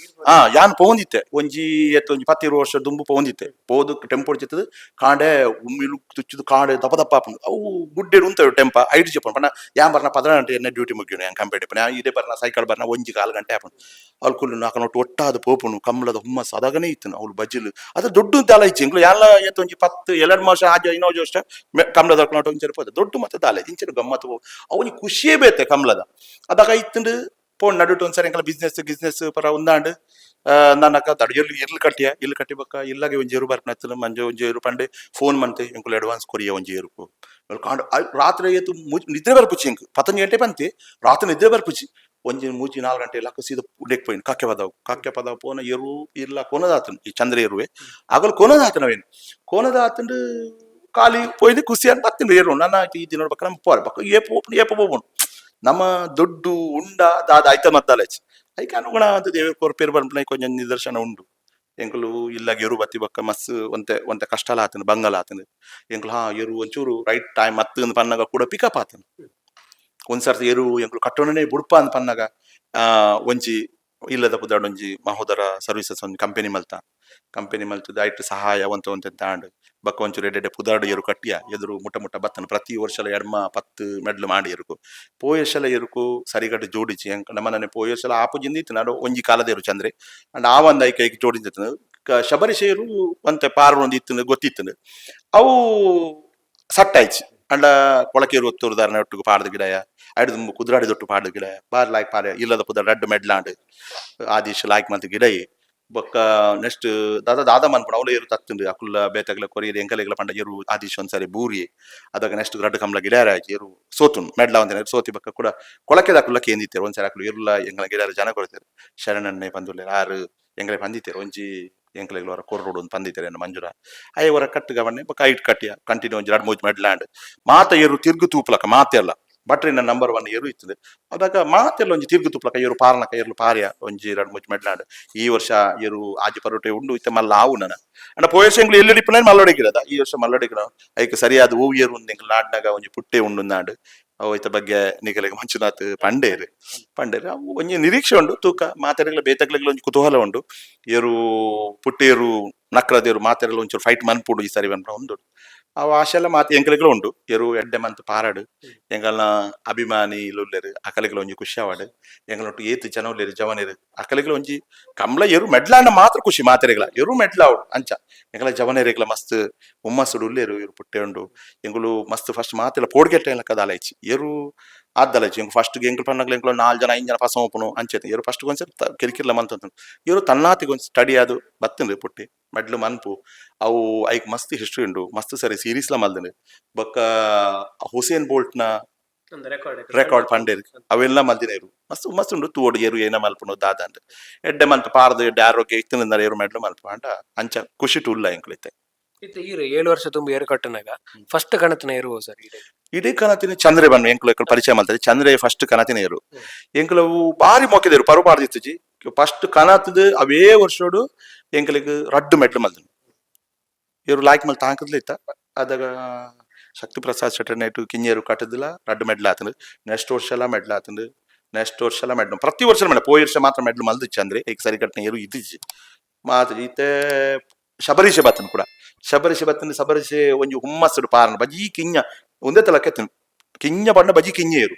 ಆ ಯಾನ್ ಪೋಂದಿತ್ತೆ ಒಂಜಿ ಎತ್ತ ಒಂಜಿ 10 20 ವರ್ಷ ದುಂಬು ಪೋಂದಿತ್ತೆ. ಪೋದು ಟೆಂಪೊಡು ಚಿತ್ತದು ಕಾಂಡೆ ಉಮ್ಮಿಲು ತುಚ್ಚಿದು ಕಾಂಡೆ ದಪ್ಪ ದಪ್ಪ ಆಪುಂಡು. ಅವು ಗುಡ್ಡೆಡ್ ಉಂತವೆ ಟೆಂಪ ಐಟ್ ಜೆಪ್ಪುಂಡು. ಪಂಡ ಯಾನ್ ಬರ್ನ 16 ಗಂಟೆ ಎನ್ನ ಡ್ಯೂಟಿ ಮುಗಿಯುನು. ಯಾನ್ ಕಂಪೆನಿ ಪಂಡ ಯಾನ್ ಇಡೆ ಬರ್ನ ಸೈಕಲ್ ಬರ್ನ ಒಂಜಿ ಕಾಲು ಗಂಟೆ ಆಪುಂಡು. ಅವ್ಲು ಕುಲ್ಲು ಅಕನ ಒಟ್ಟು ಒಟ್ಟಾದ್ ಪೋಪುನು. ಕಂಬಳದ ಹುಮ್ಮಸ್ ಅದಾಗನೇ ಇತ್ತು. ಅವ್ಲು ಬಜ್ಜಿಲು ಅದು ದೊಡ್ಡ ದಾಲ ಇಜ್ಜಿ. ಎಂಕ್ಲು ಯಾನ್ಲ ಏತ್ ಒಂಜಿ ಪತ್ತು ಎರಡು ವರ್ಷ ಆಜ ಐನೋಜ್ ವರ್ಷ ಕಂಬಳದ ಅಕನ ಒಂಚೂರು ಪೋತೆ ದೊಡ್ಡ ಮತ್ತೆ ದಾಲ ಇಂಚಿನ ಗಮ್ಮತ್ತು ಅವನಿಗೆ ಖುಷಿಯೇ ಬೇತೆ ಕಂಬಳದ ಅದಾಗ ಇತ್ತುಂಡು. ಪೋಣ್ ನಡುಟು ಒಂದ್ಸರಿ ಎಂಕಲ ಬಿಸ್ನೆಸ್ ಗಿಸ್ನೆಸ್ ಪರ ಉಂದಾಂಡ್. ನನ್ನಕ ದಡ ಎರ್ಲು ಎರ್ಲು ಕಟ್ಟಿಯ ಇಲ್ಲು ಕಟ್ಟಿ ಬೊಕ್ಕ ಇಲ್ಲಗೆ ಒಂಜಿ ಎರು ಬರ್ಪುನ ಮಂಜೆ ಒಂಜಿ ಎರು ಪಂಡೆ ಫೋನ್ ಮಂತೆ ಎಂಕುಲು ಅಡ್ವಾನ್ಸ್ ಕೊರಿಯ ಒಂಜಿ ಎರುಕು ಕಾಂಡ್. ರಾತ್ರಿ ಏತು ನಿದ್ರೆ ಬರ್ಪುಚಿ ಎಂಕ್. ಪತ್ತೊಂಜಿ ಗಂಟೆ ಪಂತಿ ರಾತ್ರಿ ನಿದ್ರೆ ಬರ್ಪುಚಿ. ಒಂಜಿ ಮೂಜಿ ನಾಲ್ಕು ಗಂಟೆ ಲಕ್ಕ ಸೀದ ಉಡೆಕ್ ಪೋಯಿನ್ ಕಾಕೆ ಪದವು. ಕಾಕೆ ಪದವು ಪೋನ ಎರು ಇಲ್ಲ ಕೋನದಾತನು ಈ ಚಂದ್ರ ಎರುವೆ ಆಗಲು ಕೋನದಾತನವೇನು ಕೋನದಾತಂಡು ಖಾಲಿ ಪೋಯ್ದು ಖುಷಿ ಅಂತ ಬತ್ತಿನ ಎರು ನನ್ನ ಈ ದಿನ ಬಕ್ಕ ನಮ್ಮ ಪೋರೆ ಬಕ್ಕ ಏಪ ಏಪ ಹೋಗೋಣ. ನಮ್ಮ ದೊಡ್ಡು ಉಂಡ ದಾದ ಐತ ಮದ್ದಾಲಚ್ ಐಕೆ ಅನುಗುಣ ಅಂತ ದೇವರ ಕೊರ್ಪೇರು ಬರ್ಪುನ ಕೊಂಚ ನಿದರ್ಶನ ಉಂಡು. ಎಂಕುಲು ಇಲ್ಲಾಗ ಎರು ಬತ್ತಿ ಬಕ್ಕ ಮಸ್ತ್ ಒಂತೆ ಒಂತೆ ಕಷ್ಟಲ ಆತನು ಬಂಗಲ ಆತನು. ಎಂಕುಲು ಹಾ ಎರು ಒಂಚೂರು ರೈಟ್ ಟೈಮ್ ಮತ್ತು ಅಂದ್ ಪನ್ನಗ ಕೂಡ ಪಿಕಪ್ ಆತನು. ಒಂದ್ ಸರ್ತಿ ಎರು ಎಂಕುಲು ಕಟ್ಟೋಣನೇ ಬುಡ್ಪ ಅಂದ್ ಪನ್ನಗ ಒಂಜಿ ಇಲ್ಲದ ಪುದಾಡ್ ಒಂಜಿ ಮಹೋದರ ಸರ್ವಿಸಸ್ ಒಂಜಿ ಕಂಪೆನಿ ಮಲ್ತ ಕಂಪೆನಿ ಮಲ್ತದ ಐಟ್ ಸಹಾಯ ಒಂತೆ ಒಂತೆ ತಾಂಡ್ ಬಕ್ಕ ಒಂಚೂರು ಎಡೆಡೆ ಪುದಾಡು ಎರು ಕಟ್ಟಿಯ ಎದುರು ಮುಟ್ಟ ಮುಟ್ಟ ಬತ್ತನ. ಪ್ರತಿ ವರ್ಷಲ ಎಡ್ಮ ಪತ್ತು ಮೆಡ್ಲು ಮಾಡಿ ಎರುಕು ಪೋಯರ್ಷಲ ಎರುಕು ಸರಿಗಟ್ಟು ಜೋಡಿಸಿ ಎಂಕ್ ನಮ್ಮನೆ ಪೋಯರ್ಷಲ ಆಪುಜಿಂದ ಇತ್ತು ನಾಡು ಒಂಜಿ ಕಾಲದ ಎರು ಚಂದ್ರೆ ಅಂಡ್ ಆ ಒಂದ್ ಐಕ್ ಐಕ್ ಜೋಡಿಂದಿತ್ತು. ಶಬರಿಶೇರು ಒಂತೆ ಪಾರು ಒಂದು ಇತ್ತು ಗೊತ್ತಿತ್ತು. ಅವು ಸಟ್ಟಾಯ್ಚಿ ಅಂಡ ಕೊಳಕೇರು ಒತ್ತೂರುದಾರನ ಒಟ್ಟಿಗೆ ಪಾಡ್ದು ಗಿಡಯ ಐಡು ಕುದುರಾಡಿ ದೊಟ್ಟು ಪಾಡ್ದು ಗಿಡ ಬಾರ್ ಲಾಯ್ಕ್ ಪಾರೆ ಇಲ್ಲದ ಪುದರ್ ರಡ್ಡು ಮೆಡ್ಲಾಂಡ್ ಆದಿಶ್ ಲಾಯ್ಕ್ ಮಂತ್ ಗಿಡಯಿ. ಬೊಕ್ಕ ನೆಕ್ಸ್ಟ್ ದಾದ ದಾದ ಮನ್ಪುಣ ಅವಳು ಏರು ತತ್ತುಂಡು ಅಕುಲ್ಲ ಬೇತಗಲ ಕೊರಿಯರ್ ಎಂಕಲೆಗ್ಲ ಪಂಡ ಎರು ಆದಿಶ್ ಒಂದ್ಸರಿ ಬೂರಿ ಅದಾಗ ನೆಕ್ಸ್ಟ್ ರಡ್ಡು ಕಮ್ಲ ಗಿಡಾರ ಆಯ್ತು. ಎರು ಸೋತುನ್ ಮೆಡ್ಲ ಒಂದಿನ ಸೋತಿ ಬೊಕ್ಕ ಕೂಡ ಕೊಳಕೆದ ಅಕುಲ್ಲ ಕೇಂದಿತ್ತೇರು. ಒಂದ್ಸರಿ ಅಕುಲು ಎರುಲ ಎಂಕಲ ಗಿಡಾರ ಜನ ಕೊಡ್ತೇರು ಶರಣನ್ನೇ ಪಂದುಲ್ಲೇರು ಆರು ಎಂಕಲೆ ಪಂದಿತ್ತೇರು. ಒಂಜಿ ಎಂಕಲೆಗ್ಲ ಹೊರ ಕೊರ್ರೋಡು ಒಂದು ಪಂದಿತ್ತೇರು ಎನ್ನ ಮಂಜುರ ಅಯ್ಯ ಹೊರ ಕಟ್ಟು ಗವಣ್ಣೆ ಬೊಕ್ಕ ಐಟ್ ಕಟ್ಟಿಯ ಕಂಟಿನ್ಯೂ ಒಂಜಿ ರಡ್ಡು ಮೂಜಿ ಮೆಡ್ಲಾಂಡ್ ಮಾತ ಏರು ತಿರ್ಗು ತೂಪ್ಲಕ ಮಾತೆಲ್ಲ ಬಟ್ರಿನ ನಂಬರ್ 1 ಏರು ಇತ್ತದೆ. ಅದಾಗ ಮಾತೆಲ್ಲ ಒಂಜಿ ತಿರ್ಗು ತುಪ್ಲಕ ಏರು ಪಾರ್ನಕ ಏರ್ಲು ಪಾರ್ಯ ಒಂಜಿ ರಡ್ಡು ಮೂಜಿ ಮೆಡ್ಲಾಂಡ್. ಈ ವರ್ಷ ಏರು ಆಜಿ ಪರೋಟೆ ಉಂಡು ಇತ್ತೆ ಮಲ್ಲ ಆವು ನನ. ಅಂಡ ಪೋಯ ವರ್ಷ ಎಂಕ್ಲು ಎಲ್ಲೆಡಿ ಇಪ್ಪುನ ಮಲ್ಲೊಡಿಗಿರದ. ಈ ವರ್ಷ ಮಲ್ಲೊಡಿಗಿರ ಐಕ್ ಸರಿಯಾದ ಹೂವು ಏರು ಉಂದು ಎಂಕ್ಲು ನಾಡ್ನಾಗ ಒಂಜಿ ಪುಟ್ಟೆ ಉಂಡು ನಾಡು. ಅವು ಐತ ಬಗ್ಗೆ ನಿಗಲಿಗೆ ಮಂಜುನಾಥ್ ಪಂಡೇರು ಪಂಡೇರು ಅವು ಒಂಜಿ ನಿರೀಕ್ಷೆ ಉಂಡು. ತೂಕ ಮಾತೆರೆಗ್ಲ ಬೇತಗ್ಲೆಗ್ಲ ಒಂಜಿ ಕುತೂಹಲ ಉಂಡು. ಏರು ಪುಟ್ಟೇರು ನಕ್ರದೇರು ಮಾತೆರೆಗ್ಲ ಒಂಚೂರು ಫೈಟ್ ಮನ್ಪುಂಡು ಈ ಸರಿ ಪನ್ಪುನ ಉಂಡು. ಅವು ಆಶೆಲ್ಲ ಮಾತು ಎಂಕಲೆಗ್ಲ ಉಂಡು. ಏರು ಎಡ್ಡೆ ಮಂತ್ ಪಾರಾಡು ಎಂಕಲ್ನ ಅಭಿಮಾನಿ ಉಲ್ಲೆರ್ ಅಕಲೆಗ್ಲ ಒಂಜಿ ಖುಷಿ ಆವಡ್. ಎಂಕಲ್ನೊಟ್ಟು ಏತ್ ಜನ ಉಲ್ಲೆರ್ ಜವನೆರ್ ಅಕಲೆಗ್ಲ ಒಂಜಿ ಕಮ್ಲ ಎರು ಮೆಡ್ಲಾಂಡ ಮಾತ್ರ ಖುಷಿ ಮಾತೆರೆಗ್ಲ ಎರು ಮೆಡ್ಲ ಆವಡ್ ಅಂಚ ಎಂಕಲ ಜವನೆರೆಗ್ಲ ಮಸ್ತ್ ಹುಮ್ಮಸ್ಸುಡು ಉಲ್ಲೆರು. ಎರು ಪುಟ್ಟೆ ಉಂಡು ಎಂಕುಲು ಮಸ್ತ್ ಫಸ್ಟ್ ಮಾತೆಲ್ಲ ಪೋಡ್ಗೆಟ್ಟೆ ಲೆಕ್ಕದ ಆಲೈಚಿ ಎರು ಆದ್ದಲೈಚಿ. ಎಂಕು ಫಸ್ಟ್ ಎಂಕುಲು ಪನ್ನಗ್ಲ ಎಂಕುಲು ನಾಲ್ ಜನ ಐದು ಜನ ಪಸ ಓಪುನು ಅಂಚೆತೆ. ಎರು ಫಸ್ಟ್ ಒಂದ್ಸರಿ ಕಿರಿಕಿರ್ಲ ಮಂತಂತು ಎರು ತನ್ನಾತಿಗೆ ಒಂಜಿ ಸ್ಟಡಿ ಅದು ಬತ್ತುಂಡು. ಪುಟ್ಟಿ ಮೆಡ್ಲು ಮನ್ಪು ಅವು ಐಕ್ ಮಸ್ತ್ ಹಿಸ್ಟ್ರಿ ಉಂಡು. ಮಸ್ತ್ ಸರಿ ಸೀರೀಸ್ಲ ಮಲ್ದುಂಡು. ಬೊಕ್ಕ ಹುಸೇನ್ ಬೋಲ್ಟ್ನ ರೆಕಾರ್ಡ್ ಪಂಡೇರ್ ಅವೆಲ್ಲ ಮಲ್ದಿನ ಮಸ್ತ್ ಮಸ್ತ್ ಉಂಡು. ತೂವೊಡು ಏರು ಏನ ಮಲ್ಪುನು ದಾದಂಡ್ ಎಡ್ಡೆ ಮಂತ್ ಪಾರ್ದು ಎಡ್ಡೆ ಆರೋಗ್ಯ ಇತ್ತಿನ ಏರು ಮೆಡ್ಲು ಮಲ್ಪು ಅಂಡ ಅಂಚ ಖುಷಿ ಉಲ್ಲ ಎಂಕುಲು ಇತ್ತೆ. ಇತ್ತೆ ಈರ್ 7 ವರ್ಷ ತುಂಬ ಏರು ಕಟ್ಟುನಾಗ ಫಸ್ಟ್ ಕಣತಿನ ಏರು ಸರ್ ಇಡೆ? ಇಡೀ ಕನತಿನ ಚಂದ್ರೆ ಬಣ್ಣ ಎಂಕುಲು ಎಂಕುಲು ಪರಿಚಯ ಮಲ್ತಾರೆ. ಚಂದ್ರೆ ಫಸ್ಟ್ ಕನತಿನ ಏರು. ಎಂಕುಲು ಬಾರಿ ಮೊಕೆದೇರು ಪರು ಪಾಡ್ದಿತ್ತುಜಿ. ಫಸ್ಟ್ ಕನತದ ಅವೇ ವರ್ಷೋಡು ಎಂಕಲಿಗೆ ರಡ್ಡು ಮೆಡ್ಲು ಮಲ್ದನು. ಏರು ಲಾಯ್ಕ್ ಮಲ್ ತಾಂಕದ್ಲ ಇತ್ತ. ಅದಾಗ ಶಕ್ತಿ ಪ್ರಸಾದ್ ಶೆಟ್ಟರ್ ನೈಟು ಕಿಂಜೇರು ಕಟ್ಟದಿಲ್ಲ ರಡ್ಡು ಮೆಡ್ಲು ಆತಂಡು. ನೆಕ್ಸ್ಟ್ ವರ್ಷ ಎಲ್ಲ ಮೆಡ್ಲು ಆತಂಡು. Next ವರ್ಷಲ ಮೆಡ್ಲು, ಪ್ರತಿ ವರ್ಷ ಮೇಡ. ಪೋಯಿ ವರ್ಷ ಮಾತ್ರ ಮೆಡ್ಲು ಮಲ್ದಿಚ್ಚ ಅಂದ್ರೆ ಈಗ ಸರಿ ಕಟ್ಟನೆ ಏರು ಇದ್ದಿಜ್ಜಿ ಮಾತ್ರ. ಈತೆ ಶಬರೀಷ ಬತ್ತನ್ ಕೂಡ, ಶಬರೀಷ ಬತ್ತನ್. ಶಬರೀಷೆ ಒಂಜಿ ಹುಮ್ಮಸ್ಸುಡು ಪಾರನ ಬಜಿ ಕಿಂಜ ಒಂದೇ ತಲಕ್ಕೆ ಕಿಂಜ ಬಣ್ಣ, ಬಜಿ ಕಿಂಜ ಏರು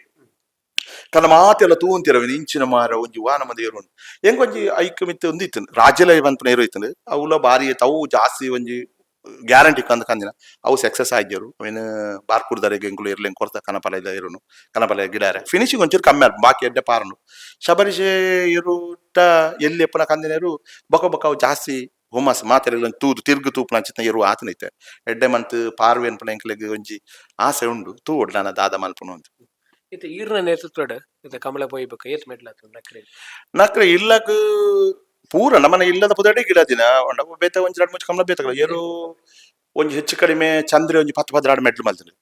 ತನ್ನ ಮಾತೆಲ್ಲ ತೂಂತಿರವಿನ ಇಂಚಿನ ಮಾರ ಒಂಜಿ ವಾನ ಮಂದಿ ಏರು ಹೆಂಗ್ ಒಂಜಿ ಐಕ್ ಮಿತ್ತ ಒಂದು ಇತ್ತು. ರಾಜ್ಯಲ ಪನ್ಪುನ ಏರು ಇತ್ತು. ಅವುಲ ಬಾರಿ ಅವು ಜಾಸ್ತಿ ಒಂಜಿ ಗ್ಯಾರಂಟಿ ಕಂದ ಕಂದಿನ ಅವು ಸಕ್ಸಸ್ ಆಗಿರು. ಅವೇನು ಬಾರ್ಕೂರ್ದರೆಗೆ ಎಂಕುಲು ಇರ್ಲಿ ಕೊರ್ತ ಕನಪಲ ಇರುನು ಕನಪಲ ಗಿಡಾರೆ. ಫಿನಿಶಿಂಗ್ ಒಂಚೂರು ಕಮ್ಮಿ ಅಲ್ಪ, ಬಾಕಿ ಎಡ್ಡೆ ಪಾರನು. ಶಬರೀಷೆ ಎರುಟ ಎಲ್ಲಿ ಎಪ್ಪನ ಕಂದಿನೇರು ಬೊಕ ಬೊಕ ಅವು ಜಾಸ್ತಿ ಹುಮ್ಮಸ್ ಮಾತೆರೆಗ್ಲ ತೂದು ತಿರ್ಗು ತೂಪುನ ಅಂಚಿನ ಎರು ಆತನೈತೆ. ಎಡ್ಡೆ ಮಂತ್ ಪಾರ್ವೆ ಅನ್ಪುನ ಎಂಕ್ಲೆಗ್ ಒಂಜಿ ಆಸೆ ಉಂಡು. ತೂ ಒಡ್ಲಾನ ದಾದ ಮಲ್ಪುನು ಅಂತ. ಇತ್ತೆ ಈರ್ನ ನೇತೃತ್ವಡ್ ಇತ್ತೆ ಕಮಲ ಪೋಯಿ ಬೊಕ್ಕ ಏತ್ ಮೆಡ್ಲ್ ಆತುಂಡು ನಕ್ರೆ? ನಕ್ರೆ ಇಲ್ಲಗ್ ಪೂರ ನಮ್ಮನೆ ಇಲ್ಲದ ಪುದಡೆ ಗಿಡ ದಿನ ಬೇತೆ ಒಂಜಿ ರಡ್ಡ್ ಮೂಜಿ ಕಮಲ ಬೇತಗಲ ಏರು. ಒಂಜಿ ಹೆಚ್ಚು ಕಡಿಮೆ ಚಂದ್ರೆ ಒಂಜಿ 10 12 ಮೆಡ್ಲು ಮಲ್ತನು,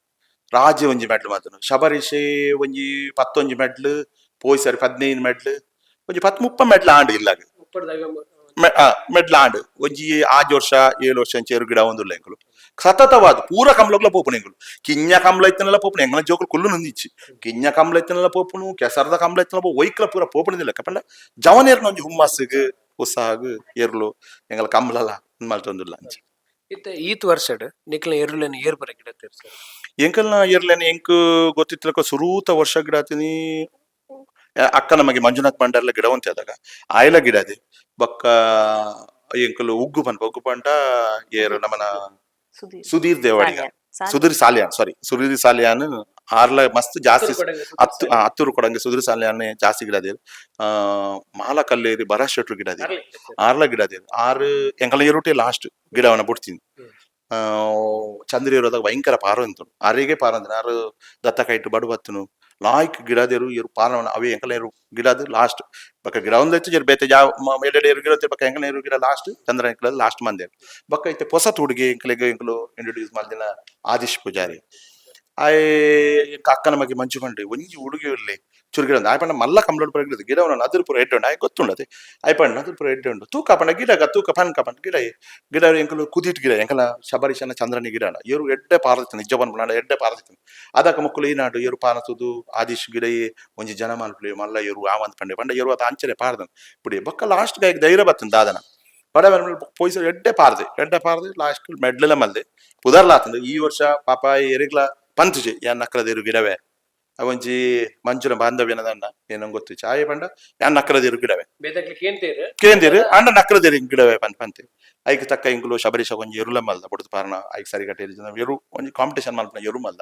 ರಾಜೆ ಒಂಜಿ ಮೆಡ್ಲು ಮಲ್ತನು, ಶಬರೀಷೆ ಒಂಜಿ ಪತ್ತೊಂಜಿ ಮೆಡ್ಲು, ಪೋಯಿ ಸರಿ 15 ಮೆಡ್ಲು, ಒಂಜಿ 10 30 ಮೆಡ್ಲು ಆಂಡ್ ಇಲ್ಲಾಗ ಮೆಡ್ಲು ಆಂಡ್. ಒಂಜಿ 6 ವರ್ಷ 7 ವರ್ಷ ಅಂಚ ಏರು ಗಿಡ ಒಂದುಲ್ಲ. ಎಂಕುಲು ಸತತವಾದ ಪೂರ ಕಮ್ಲಗ್ಲ ಪೋಪುನು. ಎಂಕುಲು ಕಿಂಜ ಕಮ್ಲ ಇತ್ತನೆಲ್ಲ ಪೋಪುನು. ಎಂಕಲ ಜೋಕುಲು ಕುಲ್ಲು ನಂದಿಚ್ಚಿ. ಕಿಂಜ ಕಮ್ಲ ಇತ್ತನೆಲ್ಲ ಪೋಪುನು, ಕೆಸರದ ಕಮ್ಲ ಇತ್ತನೆಲ್ಲ ಒಯ್ಕ್ಲ ಪೂರ ಪೋಪುನದಿಲ್ಲ. ಪಂಡ ಜವನೇರ್ನ ಒಂಜಿ ಹುಮ್ಮಸ್ಸಿಗ್ ಉತ್ಸಾಹಗ್ ಏರ್ಲು ಎಂಕಲ ಕಮ್ಲಲ ಮಲ್ತೊಂದುಲ್ಲ ಅಂಚ. ಇತ್ತೆ ಈತ್ ವರ್ಷಡ್ ನಿಕ್ಲ ಎರುಲೆನ್ ಏರ್ ಪರ ಗಿಡತ್ತೆರ್ ಸರ್? ಎಂಕಲ್ನ ಏರ್ಲೇನೆ ಎಂಕ್ ಗೊತ್ತಿತ್ತಲಕ ಸುರೂತ ವರ್ಷ ಗಿಡಾತೀನಿ ಅಕ್ಕ ನಮಗೆ ಮಂಜುನಾಥ್ ಭಂಡಾರ್ಲ ಗಿಡವಂತೆ ಆದಾಗ ಆಯ್ಲ ಗಿಡದೆ. ಬೊಕ್ಕ ಎಂಕುಲು ಉಗ್ಗು ಪನ್ಪ, ಉಗ್ಗು ಪಂಡ ಏರು ನಮನ ಸುಧೀರ್. ಸುಧೀರ್ ದೇವಾಡಿಗ. ಸಾಲಿಯಾನ್. ಸುಧೀರ್ ಸಾಲಿಯಾನ್, ಸಾರಿ, ಸುಧೀರ್ ಸಾಲಿಯಾನ್. ಆರ್ಲ ಮಸ್ತ್ ಜಾಸ್ತಿ ಹತ್ತೂರು ಕೊಡಂಗೆ ಸುಧೀರ್ ಸಾಲಿಯಾನ್ ಜಾಸ್ತಿ ಗಿಡದೇರು. ಮಾಲ ಕಲ್ಲೇರಿ ಬರ ಶೆಟ್ರು ಗಿಡದೇರು, ಆರ್ಲ ಗಿಡದೇರು. ಆರು ಎಂಕಲ ಏರುಟೆ ಲಾಸ್ಟ್ ಗಿಡವನ್ನ ಬಿಡ್ತೀನಿ. ಚಂದ್ರ ಇರೋದಾಗ ಭಯಂಕರ ಪಾರ ಅಂತು ಆರಿಗೆ ಪಾರ ಅಂದ್ರೆ ಆರು ದತ್ತ ಕೈಟು ಬಡು ಬತ್ತನು ಲಾಯ್ಕ್ ಗಿಡದೇರು ಇರು ಪಾರವನ ಅವೇ. ಎಂಕಲ ಏರು ಗಿಡದು ಲಾಸ್ಟ್. ಬಕ್ಕ ಗಿಡ ಒಂದು ಹೆಚ್ಚು ಜರ ಬೇತೆ ಯಾವ ಎರಡೆರಡು ಏರು ಗಿಡ, ಬಕ್ಕ ಎಂಕಲ ಏರು ಗಿಡ ಲಾಸ್ಟ್, ಚಂದ್ರ ಎಂಕಲ ಲಾಸ್ಟ್ ಮಂದೆ. ಬಕ್ಕ ಐತೆ ಹೊಸ ಹುಡುಗಿ ಎಂಕಲಿಗೆ ಎಂಕಲು ಇಂಟ್ರೊಡ್ಯೂಸ್ ಮಾಡಿದಿನ ಆದಿಶ್ ಪೂಜಾರಿ. ಆಯ್ ಎಂಕ ಅಕ್ಕನ ಮಗೆ ಮಂಜು ಪಂಡ್ರಿ ಒಂಜಿ ಹುಡುಗಿ ಇರ್ಲಿ ಚುರು ಗಿಡ ಆಯ್ ಪಂಡ ಮಲ್ಲ ಕಂಪ್ಲೇಂಟ್ ಪೂರ ಗಿಡ ಗಿಡ ಅದ್ರ ಪೂರ ಎಡ್ಡೆ ಉಂಡು. ಆಯ್ ಗೊತ್ತುಂಡದೆ. ಆಯ್ ಪಂಡ ಅದ್ರ ಪೂರ ಎಡ್ಡೆ ಉಂಡು. ತೂಕ ಪಂಡ ಗಿಡಗ ತೂಕ ಪನ್ಕ ಪಂಡ ಗಿಡ ಗಿಡ ಎಂಕಲು ಕುದಿಟ್ ಗಿಡ ಎಂಕಲ ಶಬರೀಶನ ಚಂದ್ರನಿ ಗಿಡ ಏರು ಎಡ್ಡೆ ಪಾರದಿತ್ತು. ನಿಜ ಪನ್ಪುನ ಎಡ್ಡೆ ಪಾರದಿತ್ತು. ಅದಕ್ಕ ಮೊಕ್ಕಲು ಈನಾಡು ಏರು ಪಾರತುದು ಆದಿಶ್ ಗಿಡ ಒಂಜಿ ಜನ ಮಲ್ಪಲಿ ಮಲ್ಲ ಏರು ಆವಂತ ಪಂಡೆ ಪಂಡ ಏರು ಅದ ಅಂಚನೆ ಪಾರದನ್ ಪುಡಿ. ಬೊಕ್ಕ ಲಾಸ್ಟ್ ಗಾಯಕ್ ಧೈರ್ಯ ಬತ್ತನ್ ದಾದನ ಬಡ ಪೊಯ್ಸ ಎಡ್ಡೆ ಪಾರದೆ, ಎಡ್ಡೆ ಪಾರದೆ. ಲಾಸ್ಟ್ ಮೆಡ್ಲೆಲ ಮಲ್ದೆ ಪುದರ್ಲ ಆತಂದು. ಈ ವರ್ಷ ಪಾಪ ಎರಿಗ್ಲ ಪಂತುಜೆ ಯಾನ್ ನಕ್ಕಲದೇರು ಗಿಡವೇ. ಅವಂಜಿ ಮಂಜುನ ಬಾಂಧವ್ಯನದಣ್ಣ ಏನಂಗ್ ಗೊತ್ತು ಚಾಯ್ ಪಂಡ ಯಾನ್ ನಕ್ಕಲದೇರು ಗಿಡವೇ. ಕೇಂದಿರು ಅಂಡ ನಕ್ಕಲದೇರು ಗಿಡವೇ ಪನ್ ಪಂತೆ. ಐಕ್ ತಕ್ಕ ಇಂಕುಲು ಶಬರೀಶ ಒಂಜಿ ಎರುಲ ಮಲ್ದ ಬುಡ್ದು ಪಾರಣ. ಐಕ್ ಸರಿ ಕಟ್ಟಿ ಎರು ಒಂಜಿ ಕಾಂಪಿಟೇಷನ್ ಮಲ್ಪನ ಎರು ಮಲ್ದ.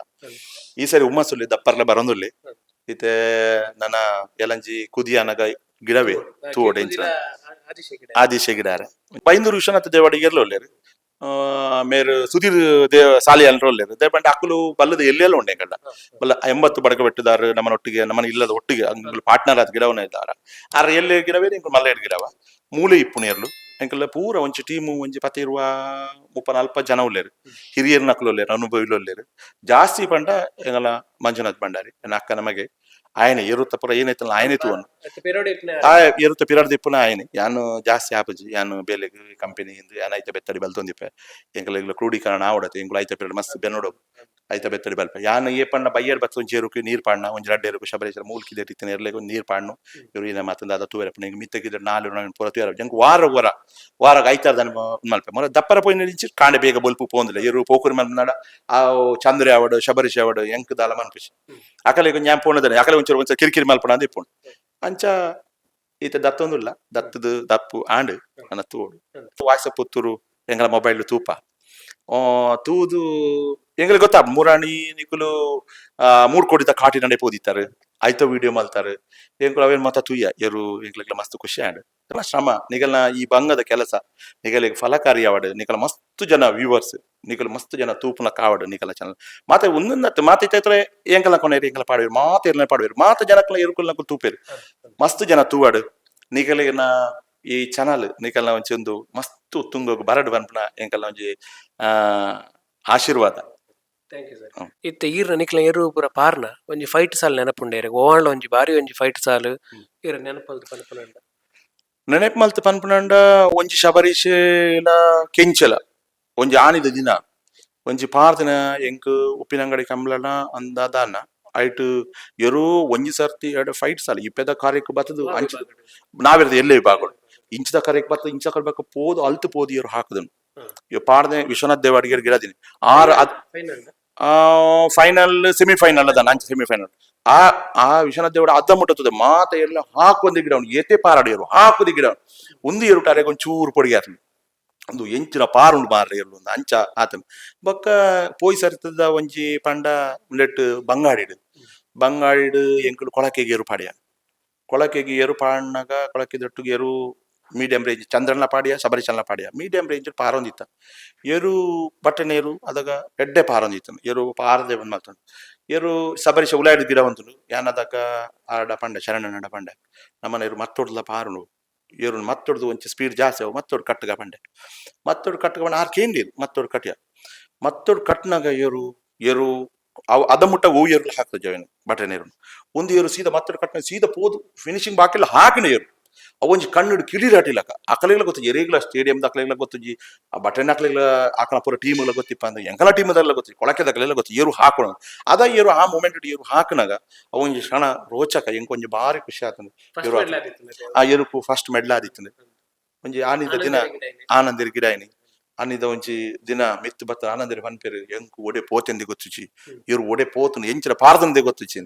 ಈ ಸರಿ ಹುಮ್ಮಸ್ಸುಲ್ಲಿ ದಪ್ಪರ್ಲೆ ಬರೊಂದುಲ್ಲಿ. ಇತ್ತೆ ನನ ಎಲಂಜಿ ಕುದಿಯಾನಗ ಗಿಡವೇ ತೂವೊಡು ಇಂಚಿನ ಆದಿಶ ಗಿಡಾರೆ. ಬೈಂದೂರು ವಿಶ್ವನಾಥ ದೇವಾಡಿಗೆರ್ಲ ಒಲ್ಲೆರ್, ಮೇರ್ ಸುಧೀರ್ ದೇವ ಸಾಲಿಯಾನ್ರ ಒಲ್ಲೆರ್. ದೇಪಂಡ ಅಕ್ಕಲು ಬಲ್ಲದ ಎಲ್ಲೆಲ್ಲ ಉಂಡೆ ಎಂಕಲ್ಡ ಬಲ್ಲ 80 ಬಡಕ ಬೆಟ್ಟದಾರು ನಮ್ಮನ ಒಟ್ಟಿಗೆ ನಮ್ಮನ ಇಲ್ಲದ ಒಟ್ಟಿಗೆ ಅಂಗುಲು ಪಾರ್ಟ್ನರ್ ಆದ ಗಿಡವನ ಇದ್ದಾರ. ಆರ್ ಎಲ್ಲೆ ಗಿಡವೇ ಎಂಕುಲು ಮಲ್ಲ ಗಿಡವ ಮೂಲೆ ಇಪ್ಪುನೇರ್ಲು. ಎಂಕಲ್ಲ ಪೂರ ಒಂಜಿ ಟೀಮು ಒಂಜಿ ಪತ್ತಿರುವ 30 40 ಜನ ಉಲ್ಲೇರು. ಹಿರಿಯರ್ ನಕಲು ಉಲ್ಲೇರು, ಅನುಭವಿಲು ಉಲ್ಲೇರು. ಜಾಸ್ತಿ ಪಂಡ ಎಂಗಲ ಮಂಜುನಾಥ್ ಭಂಡಾರಿ ನನ್ನ ಅಕ್ಕ ನಮಗೆ ಆಯನೆ ಏರುತ್ತ ಪೂರ ಏನೈತಲ್ಲ ಆಯನೆ ತೂವನು. ಆ ಏರುತ್ತ ಪಿರಾಡ್ ದಿಪ್ಪುನ ಆಯನೆ. ಯಾನು ಜಾಸ್ತಿ ಆಪುಜಿ. ಯಾನು ಬೇಲೆಗ್ ಕಂಪನಿ ಇಂದು ಯಾನ್ ಐತ ಬೆತ್ತಡಿ ಬಲ್ತೊಂದಿಪ್ಪೆ. ಎಂಕಲ ಎಂಕಲ ಕ್ರೋಢೀಕರಣ ಆವಡತೆ. ಎಂಕುಲು ಐತ ಪಿರಾಡ್ ಮಸ್ತ್ ಬೆನ್ನೋಡು ಐತ ಬೆತ್ತಡಿ ಬಲ್ಪ. ಯಾನ್ ಏ ಪಂಡ ಬಯ್ಯಡ್ ಬತ್ತ ಒಂಜಿ ಏರುಕು ನೀರ್ ಪಾಡ್ನ ಒಂಜಿ ರಡ್ಡ್ ಏರುಕು ಶಬರೇಶ್ವರ ಮೂಲ್ಕಿ ಇತ್ತಿನ ಎರ್ಲೆಗ್ ಒಂಜಿ ನೀರ್ ಪಾಡ್ನು. ಇರು ಏನ ಮಾತಂದ ಅದ ತೂವೆರೆ ಪಂಡ ಎಂಕ್ ಮಿತ್ತಗಿದ್ರೆ ನಾಲ್ ನವಿನ್ ಪೂರ ತೂವೆರೆ. ಎಂಕ್ ವಾರ ವಾರ ವಾರಗ್ ಐತಾರ ಮಲ್ಪೆ ಮೊರ ದಪ್ಪರ ಪೋಯಿನ ಇಂಚಿ ಕಾಂಡೆ ಬೇಗ ಬೊಲ್ಪು ಪೋಂದಿಲ್ಲ. ಎರು ಪೋಕುರಿ ಮಲ್ಪನಾಡ ಆ ಚಂದ್ರೆ ಆವಡ್ ಶಬರೀಶ್ ಆವಡ್ ಎಂಕ್ ದಾಲ ಮನ್ಪುಜಿ. ಅಕಲೆಗ್ ಜ್ಞಾಪ ಪೋಣದನೆ ಅಕಲೆ ಒಂಚೂರು ಒಂಚೂರು ಕಿರಿಕಿರಿ ಮಲ್ಪಣ ಅಂದ್ ಇಪ್ಪುಂಡು. ಅಂಚ ಈತ ದತ್ತೊಂದುಲ್ಲ ದತ್ತದು ದಪ್ಪು ಆಂಡ್ ನನ್ನ ತೂಡು ವಾಯ್ಸ ಪುತ್ತೂರು ಎಂಗಳ ಮೊಬೈಲ್ ತೂಪ ತೂದು ಎಂಗಳಿಗೆ ಗೊತ್ತಾ ಮುರಾಣಿ ನಿಕುಲು 3 ಕೋಟಿದ ಕಾಟಿ ನಡೆ ಪೋದಿತ್ತಾರೆ. ಐತ ವಿಡಿಯೋ ಮಲ್ತಾರೆ. ಎಂಕುಲು ಅವೇನ್ ಮಾತ ತೂಯ ಎರು ಎಂಕ್ಲೆಗ್ಲ ಮಸ್ತ್ ಖುಷಿ ಆಂಡ್. ಶ್ರಮ ನಿಗಲ್ನ ಈ ಬಂಗದ ಕೆಲಸ ನಿಗಲಿಗೆ ಫಲಕಾರಿ ಆವಡ್. ನಿಕಲ ಮಸ್ತ್ ಜನ ವ್ಯೂವರ್ಸ್ ನಿಕಲ್ ಮಸ್ತ್ ಜನ ತೂಪುನ ಕಾವಡ್ ನಿಕಲ ಚಾನಲ್ ಮಾತೆ ಒಂದೊಂದತ್ತು ಮಾತೆ ಇತ್ತ ಎಂಕಲ ಕೊನೇರಿ ಎಂಕಲ ಪಾಡುವೆರ್ ಮಾತೆ ಎರ್ನ ಪಾಡುವೆರ್ ಮಾತ ಜನಕ್ಲ ಎರುಕುಲ್ನಕುಲು ತೂಪೇರು ಮಸ್ತ್ ಜನ ತೂವಾಡು. ನಿಕಲಿನ ಈ ಚಾನಲ್ ನಿಕಲ್ನ ಒಂಜಿ ಒಂದು ಮಸ್ತ್ ತುಂಗೋಗು ಬರಡ್ ಪನ್ಪುನ ಎಂಕಲ್ನ ಒಂಜಿ ಆಶೀರ್ವಾದ. Thank you sir. ಇತ್ತೆ ಈರ್ನ ನಿಕ್ಲ ಎರು ಪೂರ ಪಾರ್ನ ಒಂಜಿ ಫೈಟ್ ಸಾಲ್ ನೆನಪುಂಡೇರೆ ಓವಾಂಡ ಒಂಜಿ ಬಾರಿ ಒಂಜಿ ಫೈಟ್ ಸಾಲ್ ಈರ ನೆನಪಲ್ದು ಪನ್ಪುನಂಡ? ನೆನಪು ಮಲ್ತ್ ಪನ್ಪುನಂಡ ಒಂಜಿ ಶಬರೀಶ್ ಕೆಂಚಲ ಒಂಜಿ ಆನಿದ ದಿನ ಒಂಜಿ ಪಾರ್ದಿನ ಎಂಕ್ ಉಪ್ಪಿನಂಗಡಿ ಕಂಬ್ಲನ ಅಂದಾದಾನ ಐಟ್ ಎರು ಒಂಜಿ ಸರ್ತಿ ಎರಡು ಫೈಟ್ ಸಾಲ ಇಪ್ಪೆದ ಕಾರ್ಯಕ್ಕೆ ಬತ್ತದು ಅಂಚ ನಾವಿರದ ಎಲ್ಲೇ ವಿಭಾಗಗಳು ಇಂಚದ ಕಾರ್ಯಕ್ಕೆ ಬತ್ತದ ಇಂಚ ಕರ್ಬೇಕು ಪೋದು ಅಲ್ತು ಪೋದು ಎರು ಹಾಕದನು. ಪಾಡ್ದೆ ವಿಶ್ವನಾಥ್ ದೇವಾಡಿಗೆ ಗಿಡದಿನಿ ಆರ್ final final semifinal ಅದ ಅಂಚ ಸೆಮಿಫೈನಲ್. ಆ ಆ ವಿಶ್ವನಾಥ್ ದೇವಡ ಅದ್ದ ಮುಟ್ಟುತ್ತದೆ ಮಾತ ಎಲ್ಲ ಹಾಕೊಂದು ಗಿಡ ಉಂಡು ಏತೆ ಪಾರಾಡಿಯರು ಹಾಕುದು ಗಿಡ ಒಂದು ಎರು ಟಾರೆಗೆ ಒಂದು ಚೂರು ಪೊಡಿಗೆ ಆತನು ಒಂದು ಎಂಚಿನ ಪಾರುಂಡು ಮಾರ್ರೆ ಎರ್ಲು ಒಂದು ಅಂಚ ಆತನು. ಬೊಕ್ಕ ಪೋಯಿ ಸರಿತದ ಒಂಜಿ ಪಂಡ ಉಂದೆಟ್ ಬಂಗಾಡಿಡು ಬಂಗಾಡಿಡು ಎಂಕುಲು ಕೊಳಕೆಗೆ ಎರು ಪಾಡಿಯ. ಕೊಳಕೆಗೆ ಎರು ಪಾಡ್ನಾಗ ಕೊಳಕೆ ದೊಟ್ಟಿಗೆ ಎರು ಮೀಡಿಯಂ ರೇಂಜ್ ಚಂದ್ರನ ಪಾಡಿಯ, ಶಬರಿಚಂದ್ರ ಪಾಡಿಯ, ಮೀಡಿಯಂ ರೇಂಜ್ ಪಾರೊಂದಿತ್ತ. ಎರು ಬಟ್ಟನೇರು ಅದಾಗ ಎಡ್ಡೆ ಪಾರೊಂದಿತ್ತು. ಎರು ಪಾರದೆ ಬಂದ್ ಮಲ್ತುಂಡು. ಎರು ಸಬರಿಷ ಉಲಾಯ್ಡ್ ಗಿಡ ಬಂತುಂಡು. ಯಾನದಾಗ ಆಡ ಪಂಡ ಶರಣನಡ ಪಂಡೆ ನಮ್ಮನ ಎರು ಮತ್ತೊಡ್ಲ ಪಾರುಂಡು. ಎರು ಮತ್ತೊಡ್ದು ಒಂಚೆ ಸ್ಪೀಡ್ ಜಾಸ್ತಿ ಅವು ಮತ್ತೊಡು ಕಟ್ಟಗ ಪಂಡೆ. ಮತ್ತೊಡು ಕಟ್ಟಗ ಪಂಡ ಆರ್ ಕೇಂದಿರು ಮತ್ತೊಡು ಕಟ್ಟಿಯ. ಮತ್ತೊಡು ಕಟ್ನಾಗ ಎರು ಎರು ಅವು ಅದ ಮುಟ್ಟ ಹೂ ಎರುಲು ಹಾಕ್ತದೆ ಜವನ ಬಟನೇರು. ಒಂದು ಏರು ಸೀದಾ ಮತ್ತೊಡು ಕಟ್ನ ಸೀದಾ ಪೋದು ಫಿನಿಶಿಂಗ್ ಬಾಕಿಲ್ಲ ಹಾಕಿನ ಏರು. ಅವೊಂಜಿ ಕಣ್ಣುಡು ಕಿಡಿರಾಟಿಲಕ ಅಕಲೆಗ್ಲ ಗೊತ್ತು ಎರೇಗ್ಲ ಸ್ಟೇಡಿಯಂ ಅಕಲೆಗ್ಲ ಗೊತ್ತುಜಿ. ಆ ಬಟನ್ ಅಕ್ಲೆಗ್ಲ ಆಕಳ ಪೂರ ಟೀಮ್ ಎಲ್ಲ ಗೊತ್ತಿಪ್ಪ ಅಂದ್ರೆ ಎಂಕಲ ಟೀಮ್ ಅದೆಲ್ಲ ಗೊತ್ತಿ ಕೊಳಕೆದಕ್ಲೆಲ್ಲ ಗೊತ್ತು ಏರು ಹಾಕೋಣ ಅದ ಏರು ಆ ಮೂಮೆಂಟ್ ಏರು ಹಾಕಿನಾಗ ಅವೊಂಜಿ ಕ್ಷಣ ರೋಚಕ ಎಂಕೊಂಜಿ ಭಾರಿ ಖುಷಿ ಆತಂದು. First medal ಆದಿತ್ತು. ಆ ಎರುಕು ಫಸ್ಟ್ ಮೆಡ್ಲ್ ಆದಿತ್ತು. ಒಂಜಿ ಆನಿದ ದಿನ ಆನಂದಿರ್ ಗಿಡಾಯಿನಿ. ಆನಿದ ಒಂಜಿ ದಿನ ಮಿತ್ತು ಬತ್ತ ಆನಂದಿರ ಪನ್ಪೇರು ಎಂಕು ಒಡೆ ಪೋತೆಂದಿ ಗೊತ್ತುಚಿ, ಇವ್ರು ಒಡೆ ಪೋತನು ಎಂಚಿನ ಪಾರ್ದಂದೆ ಗೊತ್ತುಚಿ.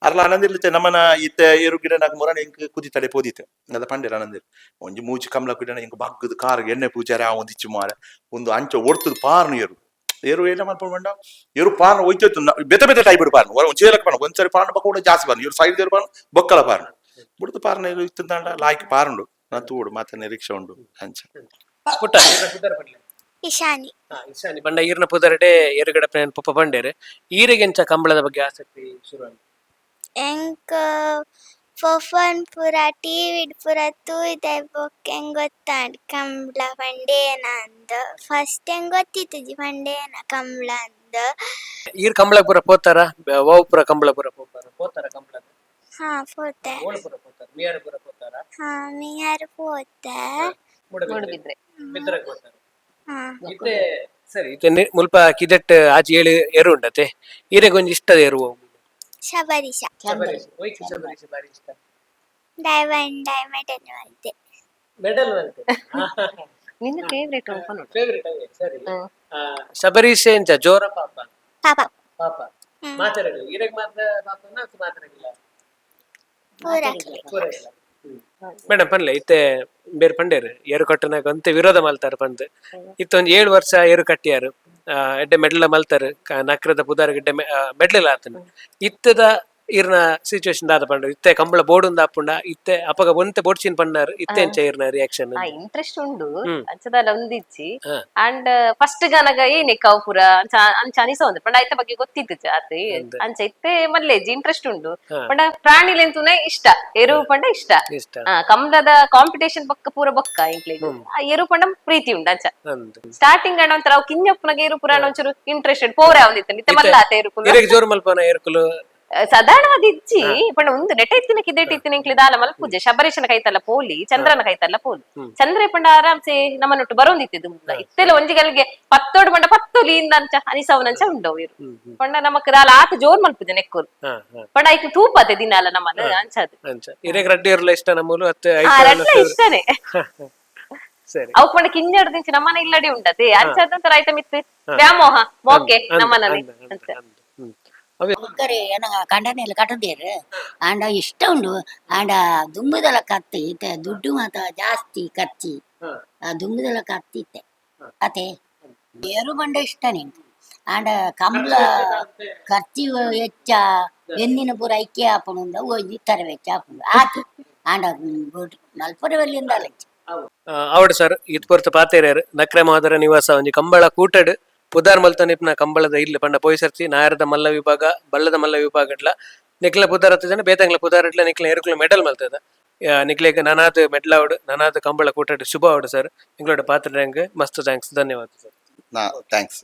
ಅರ್ಲ ಆನಂದಿರ್ಲಿತ್ತೆ ನಮ್ಮನ ಇತ್ತೆ ಏರು ಗಿಡ ನಾಕ್ ಮೊರನ ಎಂಕ್ ಕುದಿ ತಡೆ ಪೋದಿತ್ತೆ ಅದ ಪಂಡೇರ್ ಆನಂದಿರ್. ಒಂಜಿ ಮೂಜಿ ಕಮಲ ಗಿಡನ ಎಂಕ್ ಬಗ್ಗದ ಕಾರ್ಗ್ ಎಣ್ಣೆ ಪೂಜಾರೆ ಆ ಒಂದಿಚ್ಚು ಮಾರ ಒಂದು ಅಂಚ ಒಡ್ತದ ಪಾರ್ನು. ಏರು ಏರು ಏನ ಮನ್ಪೊಂಡ ಪಂಡ ಏರು ಪಾರ್ನ ಒಯ್ತೈತು ಬೇತೆ ಬೇತೆ ಟೈಪ್ ಪಾರ್ನು ಒಂಜಿ ಚೇಲಕ್ ಪಾರ್ನು ಒಂದ್ಸರಿ ಪಾರ್ನ ಬೊಕ್ಕ ಕೂಡ ಜಾಸ್ತಿ ಪಾರ್ನು. ಇವ್ರು ಸೈಡ್ ಏರು ಪಾರ್ನು ಬೊಕ್ಕಲ ಪಾರ್ನು ಬುಡ್ದು ಪಾರ್ನ ಏರು ಇತ್ತಂದಾಂಡ ಲಾಯ್ಕ್ ಪಾರುಂಡು. ನಾ ತೂಡು ಮಾತ ನಿರೀಕ್ಷೆ ಉಂಡು ಅಂಚ. ಪುಟ್ಟ ಈರ್ನ ಪುದರ್ ಪಂಡ್ಲೆ. ಇಶಾನಿ. ಹಾ, ಇಶಾನಿ ಪಂಡ ಈರ್ನ ಪುದರ್ಡೆ ಎರುಗಡ ಪೊಪ್ಪ ಪಂಡೇರು. ಈರೆಗೆಂಚ ಕಂಬಳದ ಬಗ್ಗೆ ಆಸಕ್ತಿ ಶುರು ಆಂಡ್? ಎಂಕ್ ಪೊಫನ್ ಪೂರ ಟಿವಿಡ್ ಪೂರ ತೂಯ್ದೆ ಬೊಕ್ಕ ಎಂಕ್ ಗೊತ್ತಾಂಡ್ ಕಂಬ್ಳ ಪಂಡೇನ ಅಂದ್. ಫಸ್ಟ್ ಎಂಕ್ ಗೊತ್ತಿತ್ತುಜಿ ಪಂಡೇನ ಕಂಬ್ಳ ಅಂದ್. ಈರ್ ಕಂಬಳ ಪೂರ ಪೋತಾರ? ವಾವ್ ಪೂರ ಕಂಬಳ ಪೂರ ಪೋಪಾರ ಪೋತಾರ ಕಂಬಳ? ಹಾ, ಪೋತೆ. ಓಳು ಪೂರ ಪೋತಾರ? ಮಿಯಾರ ಪೂರ ಪೋತಾರ? ಹಾ, ಮಿಯಾರ್ ಪೋತೆ. ಮೂಡುಬಿದ್ರೆ. ಮಿತ್ರಗ್ ಪೋತಾರ? ಹಾ. ಇತ್ತೆ ಸರಿ, ಇತ್ತೆ ಮುಲ್ಪ ಕಿದೆಟ್ ಆಚೆ ಏಳು ಎರು ಉಂಡತೆ. ಈರೆಗ್ ಒಂಜಿ ಇಷ್ಟದ ಎರು ಅವು? ಶಬರಿಷ. ಶಬರೀಶ್. ಒಯ್ಕ್ ಶಬರೀಶ್ ಬಾರಿ ಇಷ್ಟ? ಡೈಮಂಡ್ ಡೈಮಂಡ್ ಮಲ್ತೆ. ಮೆಡಲ್. ನಿನ್ನ ಫೇವ್ರೇಟ್ ನೋಡು. ಫೇವರೇಟ್ ಅವೇ ಸರಿ. ಹ್ಮ್. ಶಬರೀಶ್ ಎಂಚ ಜೋರ ಪಾಪ? ಪಾಪ. ಪಾಪ. ಹ್ಮ್. ಮಾತಾಡಲ್ಲ ಈರೆಗ್ ಮಾತ್ರ ಪಾಪನ ಅಥವಾ ಮಾತಾಡಗಿಲ್ಲ? ಪೂರ. ಪೂರ ಇಲ್ಲ. ಮೇಡಮ್ ಪನ್ಲೆ, ಇತ್ತೆ ಬೇರೆ ಪಂಡೇರು ಏರು ಕಟ್ಟನಾಗ ಅಂತೆ ವಿರೋಧ ಮಲ್ತಾರ ಪಂದ್. ಇತ್ತ ಒಂಜಿ 7 ವರ್ಷ ಏರು ಕಟ್ಟಿಯಾರು, ಎಡ್ಡೆ ಮೆಡ್ಲ ಮಲ್ತಾರ, ನಕ್ರದ ಪುದಾರ್ ಗಿಡ್ಡೆ ಮೆಡ್ಲೆಲ್ಲ ಆತನ. ಇತ್ತದ ಇರ್ನ ಸಿಚುವೇಶನ್ ದಾದ ಪಂಡ? ಇತ್ತೆ ಕಂಬಳ ಬೋರ್ಡ್ ಒಂದ್ ಆಪುಂಡ? ಇತ್ತೆ ಅಪಗ ಒಂತೆ ಬೋಡ್ಚಿನ್ ಪಂಡಾರ್, ಇತ್ತೆ ಎಂಚ ಇರ್ನ ರಿಯಾಕ್ಷನ್? ಆ ಇಂಟ್ರೆಸ್ಟ್ ಉಂಡು. ಹ್ಮ್. ಅಂಚದಲ್ಲ ಒಂದಿಚ್ಚಿ. ಹಾ. ಅಂಡ್ ಫಸ್ಟ್ ಗನಗ ಏನೇ ಕೌಪುರ ಅಂಚ ಅಂಚ ಅನಿಸ ಒಂದು ಪಂಡ ಐತ ಬಗ್ಗೆ ಗೊತ್ತಿತ್ತು ಆತ. ಅಂದೆ. ಅಂಚ ಇತ್ತೆ ಮಲ್ಲೇಜಿ ಇಂಟ್ರೆಸ್ಟ್ ಉಂಡು. ಹಾ. ಪಂಡ ಪ್ರಾಣಿಲೆಂತುನೆ ಇಷ್ಟ, ಎರು ಪಂಡ ಇಷ್ಟ. ಇಷ್ಟ. ಆ, ಕಮಲದ ಕಾಂಪಿಟೇಷನ್ ಪಕ್ಕ ಪೂರ ಬೊಕ್ಕ ಇಂಕ್ಲೆಗ್. ಆ ಎರು ಪಂಡ ಪ್ರೀತಿ ಉಂಡು ಅಂಚ. ಅಂದ್. ಸ್ಟಾರ್ಟಿಂಗ್ ಅಣ್ಣ ಒಂಥರ ಅವು ಕಿಂಜಪ್ಪನಗ ಎರು ಪುರಾಣ ಒಂಚೂರು ಇಂಟ್ರೆಸ್ಟೆಡ್ ಪೋರೆ ಅವನಿತ್ತು ಇತ್ತೆ ಮಲ್ಲ ಆತ ಎರುಕುಲು. ಇರೆಗ್ ಜೋರು ಮಲ್ಪನ ಏರ್ಕುಲು? ಸಾಧಾರಣವಾದ ಇಜ್ಜಿ ಪಂಡ ಒಂದು ನೆಟ ಇತ್ತಿನ ಕಿದೆಟ್ ಇತ್ತಿನ ಇಂಕ್ಲಿ ದಾಲ ಮಲ್ಪುಜೆ. ಶಬರೀಶನ ಕೈತಲ್ಲ ಪೋಲಿ, ಚಂದ್ರನ ಕೈತಲ್ಲ ಪೋಲಿ. ಚಂದ್ರೆ ಪಂಡ ಆರಾಮ್ಸೆ ನಮ್ಮನೊಟ್ಟು ಬರೋಂದಿತ್ತಿದ್ದು. ಇತ್ತೆಲ್ಲ ಒಂಜಿ ಗಲ್ಗೆ ಪತ್ತೋಡು ಪಂಡ ಪತ್ತೊಲಿ ಇಂದ ಅಂಚ ಅನಿಸವನಂಚ ಉಂಡವು ಇರು. ಹ್ಮ್ ಹ್ಮ್. ಪಂಡ ನಮಕ್ ದಾಲ ಆತ ಜೋರ್ ಮಲ್ಪುಜೆ ನೆಕ್ಕೂರು. ಹಾ ಹಾ. ಪಂಡ ಐಕ್ ತೂಪತೆ ದಿನಾಲ ನಮ್ಮನ ಅಂಚದು. ಅಂಚ ಇರೆಗ್ ರಡ್ಡಿ ಏರ್ಲ ಇಷ್ಟ ನಮ್ಮೂಲು ಅತ್ತೆ? ಆ ರಡ್ಲ ಇಷ್ಟನೇ. ಸರಿ. ಅವು ಪಂಡ ಕಿಂಜಾಡ್ದಿಂಚಿ ನಮ್ಮನ ಇಲ್ಲಡೆ ಉಂಡತೆ ಅಂಚಾದಂತರ ಆಯ್ತ ಮಿತ್ತು ವ್ಯಾಮೋಹ ಮೋಕೆ ನಮ್ಮನಲ್ಲಿ ಅಂಚ. ಅವೇ. ಬುಕ್ಕರೆ ಏನ ಕಂಡನೆಲ್ಲ ಕಟ್ಟದೇರು ಆಂಡ ಇಷ್ಟ ಉಂಡು. ಆಂಡ ದುಂಬುದಲ ಕತ್ತಿ ಇತ್ತೆ ದುಡ್ಡು ಮಾತ ಜಾಸ್ತಿ ಖರ್ಚಿ. ಆ ದುಂಬುದಲ ಕತ್ತಿ ಇತ್ತೆ ಅತೆ ಏರು ಬಂಡ ಇಷ್ಟ ನಿಂಗೆ. ಆಂಡ ಕಂಬ್ಲ ಖರ್ಚಿ ಹೆಚ್ಚ ಎನ್ನಿನ ಪೂರ ಐಕ್ಯ ಆಪುಂಡು, ಒಂಜಿ ತರ ವೆಚ್ಚ ಆಪುಂಡು ಆತು. ಆಂಡ ಮಲ್ಪುರ ಬಲ್ಲಿಂದ ಅಲ್ಲ. ಆವಡ್ ಸರ್, ಇತ್ ಪೊರ್ತು ಪಾತೇರ್ಯಾರ್. ನಕ್ರೆ ಮಾದರ ನಿವಾಸ ಒಂಜಿ ಕಂಬಳ ಕೂಟಡ್ ಪುದಾರ್ ಮಲ್ತನಿಪ್ನ ಕಂಬಳದ ಇಲ್ಲ ಪಂಡ ಪೋಯಿಸರ್ತಿ ನಾಯರದ ಮಲ್ಲ ವಿಭಾಗ ಬಳ್ಳದ ಮಲ್ಲ ವಿಭಾಗಡ್ಲ ನಿಕ್ಲ ಪುದಾರ್ ಹತ್ತು ಜನ ಬೇತಂಗ್ಲ ಪುದಾರ್ ಇಡ್ಲ ನಿಕ್ಲ ಎರುಕ್ಲ ಮೆಡಲ್ ಮಲ್ತದ. ನಿಕ್ಲೆಗ್ ನನಾದ್ ಮೆಡ್ಲ್ ಆವಡ್, ನನಾದ್ ಕಂಬಳ ಕೂಟಡ್ ಶುಭ ಆವಡ್ ಸರ್. ನಿಕ್ಲೋಡ ಪಾತ್ರ ಮಸ್ತ್ thanks, ಧನ್ಯವಾದ ಸರ್. ನಾ thanks.